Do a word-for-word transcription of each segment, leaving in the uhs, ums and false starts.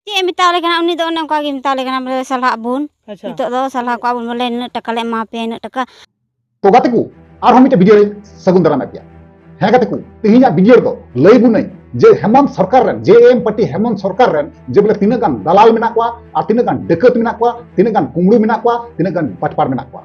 ᱪᱮᱫ ᱮ ᱢᱮᱛᱟᱣ ᱞᱮ ᱠᱟᱱᱟ, ᱩᱱᱤ ᱫᱚ ᱚᱱᱮ ᱚᱱᱠᱟ ᱜᱮ ᱢᱮᱛᱟᱣ ᱞᱮ ᱠᱟᱱᱟ, ᱵᱚᱞᱮ ᱥᱟᱞᱦᱟᱜ ᱵᱚᱱ᱾ ᱟᱪᱪᱷᱟ᱾ ᱱᱤᱛᱚᱜ ᱫᱚ ᱥᱟᱞᱦᱟ ᱠᱚᱜᱼᱟ ᱵᱚᱱ, ᱵᱚᱞᱮ ᱱᱤᱱᱟᱹᱜ ᱴᱟᱠᱟ ᱞᱮ ᱮᱢᱟ ᱯᱮᱭᱟ, ᱤᱱᱟᱹᱜ ᱴᱟᱠᱟ᱾ ᱛᱚ ᱜᱟᱛᱮ ᱠᱚ, ᱟᱨᱦᱚᱸ ᱢᱤᱫᱴᱮᱱ ᱵᱷᱤᱰᱤᱭᱳ ᱨᱮᱧ ᱥᱟᱹᱜᱩᱱ ᱫᱟᱨᱟᱢᱮᱫ ᱯᱮᱭᱟ᱾ ᱦᱮᱸ ᱜᱟᱛᱮ ᱠᱚ, ᱛᱮᱦᱮᱧᱟᱜ ᱵᱷᱤᱰᱤᱭᱳ ᱨᱮᱫᱚ ᱞᱟᱹᱭ ᱵᱚᱱᱟᱹᱧ ᱡᱮ ᱦᱮᱢᱚᱱᱛ ᱥᱚᱨᱠᱟᱨ ᱨᱮᱱ, ᱡᱮ ᱮᱢ ᱯᱟᱨᱴᱤ ᱦᱮᱢᱚᱱᱛ ᱥᱚᱨᱠᱟᱨ ᱨᱮᱱ ᱡᱮ ᱵᱚᱞᱮ ᱛᱤᱱᱟᱹᱜ ᱜᱟᱱ ᱫᱟᱞᱟᱞ ᱢᱮᱱᱟᱜ ᱠᱚᱣᱟ, ᱟᱨ ᱛᱤᱱᱟᱹᱜ ᱜᱟᱱ ᱰᱟᱹᱠᱟᱹᱛ ᱢᱮᱱᱟᱜ ᱠᱚᱣᱟ, ᱛᱤᱱᱟᱹᱜ ᱜᱟᱱ ᱠᱩᱢᱵᱽᱲᱩ ᱢᱮᱱᱟᱜ ᱠᱚᱣᱟ, ᱛᱤᱱᱟᱹᱜ ᱜᱟᱱ ᱵᱟᱴᱯᱟᱨ ᱢᱮᱱᱟᱜ ᱠᱚᱣᱟ᱾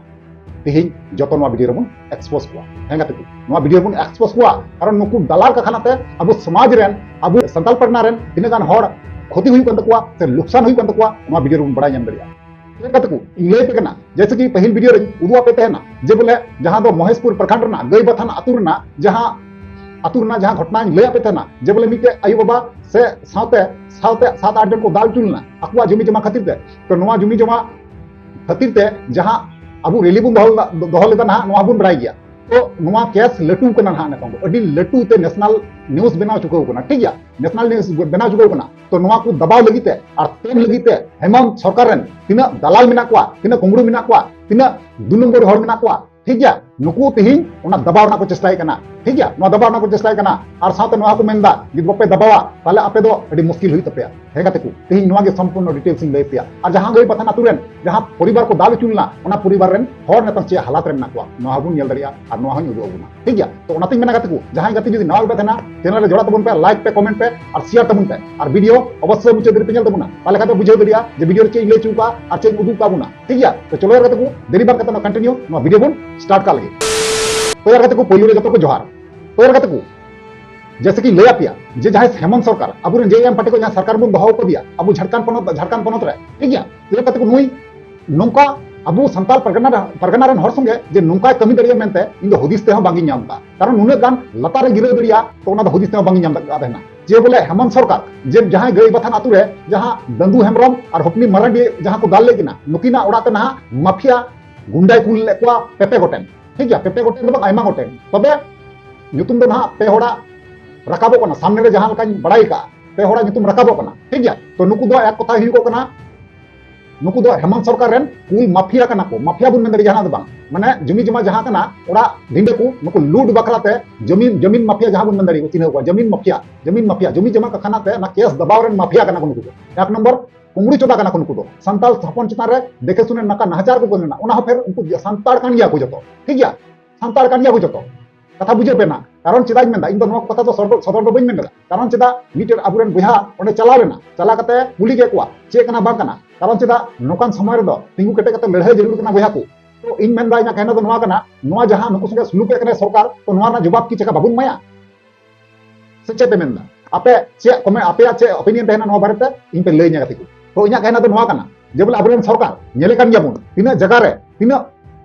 ᱛᱮᱦᱮᱧ ᱡᱚᱛᱚ ᱱᱚᱣᱟ ᱵᱷᱤᱰᱤᱭᱳ ᱨᱮᱵᱚᱱ ᱮᱠᱥᱯᱳᱡᱽ ᱠᱚᱣᱟ᱾ ᱦᱮᱸ ᱜᱟᱛᱮ ᱠᱚ, ᱱᱚᱣᱟ ᱵᱷᱤᱰᱤᱭᱳ ᱨᱮᱵᱚᱱ ᱮᱠᱥᱯᱳᱡᱽ ᱠᱚᱣᱟ, ᱠᱟᱨᱚᱱ ᱱᱩᱠᱩ ᱫᱟᱞᱟᱞ ᱠᱟᱨᱠᱷᱟᱱᱟ ᱛᱮ ᱟᱵᱚ ᱥᱚᱢᱟᱡᱽ ᱨᱮᱱ, ᱟᱵᱚ ᱥᱟᱱᱛᱟᱲ ᱯᱟᱨᱜᱟᱱᱟ ᱨᱮᱱ ᱛᱤᱱᱟᱹᱜ ᱜᱟᱱ ᱦᱚᱲ ᱠᱷᱚᱛᱤ ᱦᱩᱭᱩᱜ ᱠᱟᱱ ᱛᱟᱠᱚᱣᱟ ᱥᱮ ᱞᱚᱠᱥᱟᱱ ᱦᱩᱭᱩᱜ ᱠᱟᱱ ᱛᱟᱠᱚᱣᱟ, ᱱᱚᱣᱟ ᱵᱷᱤᱰᱤᱭᱳ ᱨᱮᱵᱚᱱ ᱵᱟᱲᱟᱭ ᱧᱟᱢ ᱫᱟᱲᱮᱭᱟᱜᱼᱟ᱾ ᱪᱮᱫ ᱜᱟᱛᱮ ᱠᱚ, ᱤᱧ ᱞᱟᱹᱭ ᱟᱯᱮ ᱠᱟᱱᱟ, ᱡᱮᱭᱥᱮ ᱠᱤ ᱯᱟᱹᱦᱤᱞ ᱵᱷᱤᱰᱤᱭᱳ ᱨᱮᱧ ᱩᱫᱩᱜ ᱟᱯᱮ ᱛᱟᱦᱮᱱᱟ ᱡᱮ ᱵᱚᱞᱮ ᱡᱟᱦᱟᱸ ᱫᱚ ᱢᱚᱦᱮᱥᱯᱩᱨ ᱯᱨᱚᱠᱷᱚᱸᱰ ᱨᱮᱱᱟᱜ ᱜᱟᱹᱭᱵᱟᱛᱷᱟᱱ ᱟᱹᱛᱩ ᱨᱮᱱᱟᱜ ᱡᱟᱦᱟᱸ, ᱟᱹᱛᱩ ᱨᱮᱱᱟᱜ ᱡᱟᱦᱟᱸ ᱜᱷᱚᱴᱚᱱᱟᱧ ᱞᱟᱹᱭ ᱟᱯᱮ ᱛᱟᱦᱮᱱᱟ ᱡᱮ ᱵᱚᱞᱮ ᱢᱤᱫᱴᱮᱡ ᱟᱭᱳ ᱵᱟᱵᱟ ᱥᱮ ᱥᱟᱶᱛᱮ, ᱥᱟᱶᱛᱮ ᱥᱟᱛ ᱟᱴ ᱡᱚᱱ ᱠᱚ ᱫᱟᱞ ᱦᱚᱪᱚ ᱞᱮᱱᱟ ᱟᱠᱚᱣᱟᱜ ᱡᱚᱢᱤ ᱡᱚᱢᱟ ᱠᱷᱟᱹᱛᱤᱨ ᱛᱮ᱾ ᱛᱚ ᱱᱚᱣᱟ ᱡᱚᱢᱤ ᱡᱚᱢᱟ ᱠᱷᱟᱹᱛᱤᱨ ᱛᱮ ᱡᱟᱦᱟᱸ ᱟᱵᱚ ᱨᱮᱞᱤ ᱵᱚᱱ ᱫᱚᱦᱚ ᱞᱮᱫᱟ, ᱫᱚᱦᱚ ᱞᱮᱫᱟ ᱱᱟᱦᱟᱜ, ᱱᱚᱣᱟ ᱵᱚᱱ ᱵᱟᱲᱟᱭ ᱜᱮᱭᱟ᱾ ᱛᱚ ᱱᱚᱣᱟ ᱠᱮᱥ ᱞᱟᱹᱴᱩ ᱠᱟᱱᱟ ᱱᱟᱦᱟᱜ, ᱱᱤᱛᱚᱝ ᱫᱚ ᱟᱹᱰᱤ ᱞᱟᱹᱴᱩ ᱛᱮ ᱱᱮᱥᱱᱟᱞ ᱱᱤᱭᱩᱡᱽ ᱵᱮᱱᱟᱣ ᱪᱩᱠᱟᱹᱣ ᱠᱟᱱᱟ, ᱴᱷᱤᱠ ᱜᱮᱭᱟ, ᱱᱮᱥᱱᱟᱞ ᱱᱤᱭᱩᱡᱽ ᱵᱮᱱᱟᱣ ᱪᱩᱠᱟᱹᱣ ᱠᱟᱱᱟ᱾ ᱛᱚ ᱱᱚᱣᱟ ᱠᱚ ᱫᱟᱵᱟᱣ ᱞᱟᱹᱜᱤᱫ ᱛᱮ ᱟᱨ ᱛᱮᱱ ᱞᱟᱹᱜᱤᱫ ᱛᱮ ᱦᱮᱢᱚᱱᱛ ᱥᱚᱨᱠᱟᱨ ᱨᱮᱱ ᱛᱤᱱᱟᱹᱜ ᱫᱟᱞᱟᱞ ᱢᱮᱱᱟᱜ ᱠᱚᱣᱟ, ᱛᱤᱱᱟᱹᱜ ᱠᱩᱢᱵᱽᱲᱩ ᱢᱮᱱᱟᱜ ᱠᱚᱣᱟ, ᱛᱤᱱᱟᱹᱜ ᱫᱩ ᱱᱚᱢᱵᱚᱨ ᱦᱚᱲ ᱢᱮᱱᱟᱜ ᱠᱚᱣᱟ, ᱴᱷᱤᱠ ᱜᱮᱭᱟ, ᱱᱩᱠᱩ ᱛᱮᱦᱮᱧ ᱚᱱᱟ ᱫᱟᱵᱟᱣ ᱨᱮᱱᱟᱜ ᱠᱚ ᱪᱮᱥᱴᱟᱭᱮᱫ ᱠᱟᱱᱟ, ᱴᱷᱤᱠ ᱜᱮᱭᱟ, ᱱᱚᱣᱟ ᱫᱟᱵᱟᱣ ᱨᱮᱱᱟᱜ ᱠᱚ ᱪᱮᱥᱴᱟᱭᱮᱫ ᱠᱟᱱᱟ᱾ ᱟᱨ ᱥᱟᱶᱛᱮ ᱱᱚᱣᱟ ᱠᱚ ᱢᱮᱱᱫᱟ, ᱡᱩᱫᱤ ᱵᱟᱯᱮ ᱫᱟᱵᱟᱣᱟ, ᱛᱟᱦᱞᱮ ᱟᱯᱮ ᱫᱚ ᱟᱹᱰᱤ ᱢᱩᱥᱠᱤᱞ ᱦᱩᱭᱩᱜ ᱛᱟᱯᱮᱭᱟ᱾ ᱦᱮᱸ ᱜᱟᱛᱮ ᱠᱚ, ᱛᱮᱦᱮᱧ ᱱᱚᱣᱟ ᱜᱮ ᱥᱚᱢᱯᱩᱨᱱᱚ ᱰᱤᱴᱮᱞᱥ ᱤᱧ ᱞᱟᱹᱭ ᱯᱮᱭᱟ᱾ ᱟᱨ ᱡᱟᱦᱟᱸ ᱜᱟᱹᱭ ᱵᱟᱛᱷᱟᱱ ᱟᱛᱩ ᱨᱮᱱ ᱡᱟᱦᱟᱸ ᱯᱚᱨᱤᱵᱟᱨ ᱠᱚ ᱫᱟᱞ ᱦᱚᱪᱚ ᱞᱮᱱᱟ, ᱚᱱᱟ ᱯᱚᱨᱤᱵᱟᱨ ᱨᱮᱱ ᱦᱚᱲ ᱱᱤᱛᱚᱝ ᱪᱮᱫ ᱦᱟᱞᱟᱛ ᱨᱮ ᱢᱮᱱᱟᱜ ᱠᱚᱣᱟ, ᱱᱚᱣᱟ ᱦᱚᱸᱵᱚᱱ ᱧᱮᱞ ᱫᱟᱲᱮᱭᱟᱜᱼᱟ ᱟᱨ ᱱᱚᱣᱟ ᱦᱚᱸᱧ ᱩᱫᱩᱜ ᱟᱵᱚᱱᱟ, ᱴᱷᱤᱠ ᱜᱮᱭᱟ᱾ ᱛᱚ ᱚᱱᱟᱛᱮᱧ ᱢᱮᱱᱟ ᱜᱟᱛᱮ ᱠᱚ, ᱡᱟᱦᱟᱸᱭ ᱜᱟᱛᱮ ᱡᱩᱫᱤ ᱱᱟᱣᱟ ᱜᱮᱯᱮ ᱛᱟᱦᱮᱱᱟ, ᱪᱮᱱᱮᱞ ᱨᱮ ᱡᱚᱲᱟᱣ ᱛᱟᱵᱚᱱ ᱯᱮ, ᱞᱟᱭᱤᱠ ᱯᱮ, ᱠᱚᱢᱮᱱᱴ ᱯᱮ ᱟᱨ ᱥᱮᱭᱟᱨ ᱛᱟᱵᱚᱱ ᱯᱮ᱾ ᱟᱨ ᱵᱷᱤᱰᱤᱭᱳ ᱚᱵᱚᱥᱥᱳᱭ ᱢᱩᱪᱟᱹᱫ ᱫᱷᱟᱹᱵᱤᱡ ᱯᱮ ᱧᱮᱞ ᱛᱟᱵᱚᱱᱟ, ᱛᱟᱦᱞᱮ ᱠᱷᱟᱱ ᱯᱮ ᱵᱩᱡᱷᱟᱹᱣ ᱫᱟᱲᱮᱭᱟᱜᱼᱟ ᱡᱮ ᱵᱷᱤᱰᱤᱭᱳ ᱨᱮ ᱪᱮᱫ ᱤᱧ ᱞᱟᱹᱭ ᱦᱚᱪᱚ ᱠᱟᱜᱼᱟ ᱟᱨ ᱪᱮᱫ ᱤᱧ ᱩᱫᱩᱜ ᱠᱟᱜ ᱵᱚᱱᱟ, ᱴᱷᱤᱠ ᱜᱮᱭᱟ᱾ ᱛᱚ ᱪᱚᱞᱚ ᱭᱟᱨ ᱜᱟᱛᱮ ᱠᱚ, ᱫᱮᱨᱤ ᱵᱟᱝ ᱠᱟᱛᱮ ᱱᱚᱣᱟ ᱠᱚᱱᱴᱤᱱᱤᱭᱩ ᱱᱚᱣᱟ ᱵᱷᱤᱰᱤᱭᱳ ᱵᱚᱱ ᱥᱴᱟᱨᱴ ᱠᱟᱜ ᱞᱮᱜᱮ᱾ ᱛᱚ ᱭᱟᱨ ᱜᱟᱛᱮ ᱠᱚ, ᱯᱳᱭᱞᱳ ᱨᱮ ᱡᱚᱛᱚ ᱠᱚ ᱡᱚᱦᱟᱨ᱾ ᱛᱚ ᱭᱟᱨ ᱜᱟᱛᱮ ᱠᱚ, ᱡᱮᱭᱥᱮ ᱠᱤ ᱞᱟᱹᱭ ᱟᱯᱮᱭᱟ ᱡᱮ ᱡᱟᱦᱟᱸᱭ ᱦᱮᱢᱚᱱᱛ ᱥᱚᱨᱠᱟᱨ, ᱟᱵᱚᱨᱮᱱ ᱡᱮ ᱮᱢ ᱯᱟᱨᱴᱤ ᱠᱚ ᱡᱟᱦᱟᱸ ᱥᱚᱨᱠᱟᱨ ᱵᱚᱱ ᱫᱚᱦᱚ ᱟᱠᱟᱫᱮᱭᱟ ᱟᱵᱚ ᱡᱷᱟᱲᱠᱷᱚᱸᱰ ᱯᱚᱱᱚᱛ, ᱡᱷᱟᱲᱠᱷᱚᱸᱰ ᱯᱚᱱᱚᱛ ᱨᱮ, ᱴᱷᱤᱠ ᱜᱮᱭᱟ, ᱛᱚ ᱭᱟᱨ ᱜᱟᱛᱮ ᱠᱚ, ᱱᱩᱭ ᱱᱚᱝᱠᱟ ᱟᱵᱚ ᱥᱟᱱᱛᱟᱲ ᱯᱟᱨᱜᱟᱱᱟ, ᱯᱟᱨᱜᱟᱱᱟ ᱨᱮᱱ ᱦᱚᱲ ᱥᱚᱸᱜᱮ ᱡᱮ ᱱᱚᱝᱠᱟᱭ ᱠᱟᱹᱢᱤ ᱫᱟᱲᱮᱭᱟᱜᱼᱟ ᱢᱮᱱᱛᱮ ᱤᱧ ᱫᱚ ᱦᱩᱫᱤᱥ ᱛᱮᱦᱚᱸ ᱵᱟᱝ ᱤᱧ ᱧᱟᱢ ᱟᱠᱟᱫ᱾ ᱠᱟᱨᱚᱱ ᱱᱩᱱᱟᱹᱜ ᱜᱟᱱ ᱞᱟᱛᱟᱨ ᱨᱮ ᱜᱤᱨᱟᱹ ᱫᱟᱲᱮᱭᱟᱜᱼᱟ, ᱛᱚ ᱚᱱᱟ ᱫᱚ ᱦᱩᱫᱤᱥ ᱛᱮᱦᱚᱸ ᱵᱟᱝ ᱤᱧ ᱧᱟᱢ ᱟᱠᱟᱫ ᱛᱟᱦᱮᱱᱟ᱾ ᱡᱮ ᱵᱚᱞᱮ ᱦᱮᱢᱚᱱᱛ ᱥᱚᱨᱠᱟᱨ ᱡᱮ ᱡᱟᱦᱟᱸᱭ ᱜᱟᱹᱭ ᱵᱟᱛᱷᱟᱱ ᱟᱛᱩ ᱨᱮ ᱡᱟᱦᱟᱸ ᱫᱟᱹᱫᱩ ᱦᱮᱢᱵᱨᱚᱢ ᱟᱨ ᱦᱚᱯᱱᱤ ᱢᱟᱨᱟᱱᱰᱤ ᱡᱟᱦᱟᱸ ᱠᱚ ᱫᱟᱞ ᱞᱮᱫ ᱠᱤᱱᱟ, ᱱᱩᱠᱤᱱᱟᱜ ᱚᱲᱟᱜ ᱛᱮ ᱱᱟᱦᱟᱜ ᱢᱟᱯᱷᱤᱭᱟ ᱜᱩᱱᱰᱟᱭ ᱠᱩᱞ ᱞᱮᱫ ᱠᱚᱣᱟ ᱯᱮ ᱯᱮ ᱜᱚᱴᱮᱱ᱾ ᱴᱷᱤᱠ ᱜᱮᱭᱟ, ᱯᱮ ᱯᱮ ᱜᱚᱴᱮᱱ ᱫᱚ ᱵᱟᱝ, ᱟᱭᱢᱟ ᱜᱚᱴᱮᱱ᱾ ᱛᱚᱵᱮ ᱧᱩᱛᱩᱢ ᱫᱚ ᱱᱟᱦᱟᱜ ᱯᱮ ᱦᱚᱲᱟᱜ ᱨᱟᱠᱟᱵᱚᱜ ᱠᱟᱱᱟ, ᱥᱟᱢᱱᱮ ᱨᱮ ᱡᱟᱦᱟᱸ ᱞᱮᱠᱟᱧ ᱵᱟᱲᱟᱭ ᱠᱟᱜᱼᱟ, ᱯᱮ ᱦᱚᱲᱟᱜ ᱧᱩᱛᱩᱢ ᱨᱟᱠᱟᱵᱚᱜ ᱠᱟᱱᱟ᱾ ᱴᱷᱤᱠ ᱜᱮᱭᱟ, ᱛᱚ ᱱᱩᱠᱩ ᱫᱚ ᱮᱠ ᱠᱚᱛᱷᱟ ᱦᱩᱭᱩᱜᱚᱜ ᱠᱟᱱᱟ, ᱱᱩᱠᱩ ᱫᱚ ᱦᱮᱢᱚᱱᱛ ᱥᱚᱨᱠᱟᱨ ᱨᱮᱱ ᱠᱩᱞ ᱢᱟᱯᱷᱤᱭᱟ ᱠᱟᱱᱟ ᱠᱚ᱾ ᱢᱟᱯᱷᱤᱭᱟ ᱵᱚᱱ ᱢᱮᱱ ᱫᱟᱲᱮᱭᱟᱜᱼᱟ, ᱡᱟᱦᱟᱱᱟᱜ ᱫᱚ ᱵᱟᱝ, ᱢᱟᱱᱮ ᱡᱩᱢᱤ ᱡᱚᱢᱟ ᱡᱟᱦᱟᱸ ᱠᱟᱱᱟ, ᱚᱲᱟᱜ ᱰᱤᱸᱰᱟᱹ ᱠᱚ, ᱱᱩᱠᱩ ᱞᱩᱴ ᱵᱟᱠᱷᱨᱟ ᱛᱮ ᱡᱚᱢᱤᱱ, ᱡᱚᱢᱤᱱ ᱢᱟᱯᱷᱤᱭᱟ ᱡᱟᱦᱟᱸ ᱵᱚᱱ ᱢᱮᱱ ᱫᱟᱲᱮᱭᱟᱜᱼᱟ, ᱪᱤᱱᱦᱟᱹᱣ ᱠᱚᱣᱟ, ᱡᱚᱢᱤᱱ ᱢᱟᱯᱷᱤᱭᱟ, ᱡᱚᱢᱤᱱ ᱢᱟᱯᱷᱤᱭᱟ, ᱡᱚᱢᱤ ᱡᱚᱢᱟ ᱠᱟᱠᱷᱟᱱᱟ ᱛᱮ ᱚᱱᱟ ᱠᱮᱥ ᱫᱟᱵᱟᱣ ᱨᱮᱱ ᱢᱟᱯᱷᱤᱭᱟ ᱠᱟᱱᱟ ᱠᱚ ᱱᱩᱠᱩ ᱫᱚ᱾ ᱮᱠ ᱱᱚᱢᱵᱚᱨ ᱠᱩᱢᱲᱩ ᱪᱚᱫᱟ ᱠᱟᱱᱟ ᱠᱚ ᱱᱩᱠᱩ ᱫᱚ᱾ ᱥᱟᱱᱛᱟᱲ ᱦᱚᱯᱚᱱ ᱪᱮᱛᱟᱱ ᱨᱮ ᱫᱮᱠᱷᱮ ᱥᱩᱱᱮ ᱱᱟᱠᱟ ᱱᱟᱦᱟᱪᱟᱨ ᱠᱚ ᱠᱟᱹᱢᱤ ᱠᱟᱱᱟ, ᱚᱱᱟ ᱦᱚᱸ ᱯᱷᱮᱨ ᱩᱱᱠᱩ ᱥᱟᱱᱛᱟᱲ ᱠᱟᱱ ᱜᱮᱭᱟ ᱠᱚ ᱡᱚᱛᱚ, ᱴᱷᱤᱠ ᱜᱮᱭᱟ, ᱥᱟᱱᱛᱟᱲ ᱠᱟᱱ ᱜᱮᱭᱟ ᱠᱚ ᱡᱚᱛᱚ᱾ ᱠᱟᱛᱷᱟ ᱵᱩᱡᱷᱟᱹᱣ ᱯᱮ ᱱᱟ, ᱠᱟᱨᱚᱱ ᱪᱮᱫᱟᱜ ᱤᱧ ᱢᱮᱱᱫᱟ, ᱤᱧ ᱫᱚ ᱱᱚᱣᱟ ᱠᱟᱛᱷᱟ ᱫᱚ ᱥᱚᱫᱚᱨ, ᱥᱚᱫᱚᱨ ᱫᱚ ᱵᱟᱹᱧ ᱢᱮᱱ ᱠᱟᱫᱟ᱾ ᱠᱟᱨᱚᱱ ᱪᱮᱫᱟᱜ ᱢᱤᱫᱴᱮᱱ ᱟᱵᱚᱨᱮᱱ ᱵᱚᱭᱦᱟ ᱚᱸᱰᱮ ᱪᱟᱞᱟᱣ ᱞᱮᱱᱟ, ᱪᱟᱞᱟᱣ ᱠᱟᱛᱮ ᱠᱩᱞᱤ ᱠᱮᱫ ᱠᱚᱣᱟ ᱪᱮᱫ ᱠᱟᱱᱟ ᱵᱟᱝ ᱠᱟᱱᱟ, ᱠᱟᱨᱚᱱ ᱪᱮᱫᱟᱜ ᱱᱚᱝᱠᱟᱱ ᱥᱚᱢᱚᱭ ᱨᱮᱫᱚ ᱛᱤᱸᱜᱩ ᱠᱮᱴᱮᱡ ᱠᱟᱛᱮ ᱞᱟᱹᱲᱦᱟᱹᱭ ᱡᱟᱹᱨᱩᱲ ᱠᱟᱱᱟ ᱵᱚᱭᱦᱟ ᱠᱚ᱾ ᱛᱚ ᱤᱧ ᱢᱮᱱᱫᱟ, ᱤᱧᱟᱹᱜ ᱠᱟᱹᱦᱱᱤ ᱫᱚ ᱱᱚᱣᱟ ᱠᱟᱱᱟ, ᱱᱚᱣᱟ ᱡᱟᱦᱟᱸ ᱱᱩᱠᱩ ᱥᱚᱸᱜᱮ ᱥᱩᱞᱩᱠ ᱮᱫ ᱠᱟᱱᱟᱭ ᱥᱚᱨᱠᱟᱨ, ᱛᱚ ᱱᱚᱣᱟ ᱨᱮᱱᱟᱜ ᱡᱚᱵᱟᱵ ᱠᱤ ᱪᱮᱠᱟ ᱵᱟᱵᱚᱱ ᱮᱢᱟᱭᱟ? ᱥᱮ ᱪᱮᱫ ᱯᱮ ᱢᱮᱱᱫᱟ? ᱟᱯᱮ ᱪᱮᱫ ᱠᱚᱢᱮ, ᱟᱯᱮᱭᱟᱜ ᱪᱮᱫ ᱚᱯᱤᱱᱤᱭᱚᱱ ᱛᱟᱦᱮᱱᱟ ᱱᱚᱣᱟ ᱵᱟᱨᱮᱛᱮ? ᱤᱧ ᱯᱮ ᱞᱟᱹᱭ ᱧᱟ ᱜᱟᱛᱮ ᱠᱚ᱾ ᱛᱚ ᱤᱧᱟᱹᱜ ᱠᱟᱹᱦᱱᱤ ᱫᱚ ᱱᱚᱣᱟ ᱠᱟᱱᱟ, ᱡᱮ ᱵᱚᱞᱮ ᱟᱵᱚᱨᱮᱱ ᱥᱚᱨᱠᱟᱨ ᱧᱮᱞᱮ ᱠᱟᱱ ᱜᱮᱭᱟᱵᱚᱱ, ᱛᱤᱱᱟᱹᱜ ᱡᱟᱭᱜᱟ ᱨᱮ, ᱛᱤᱱᱟᱹᱜ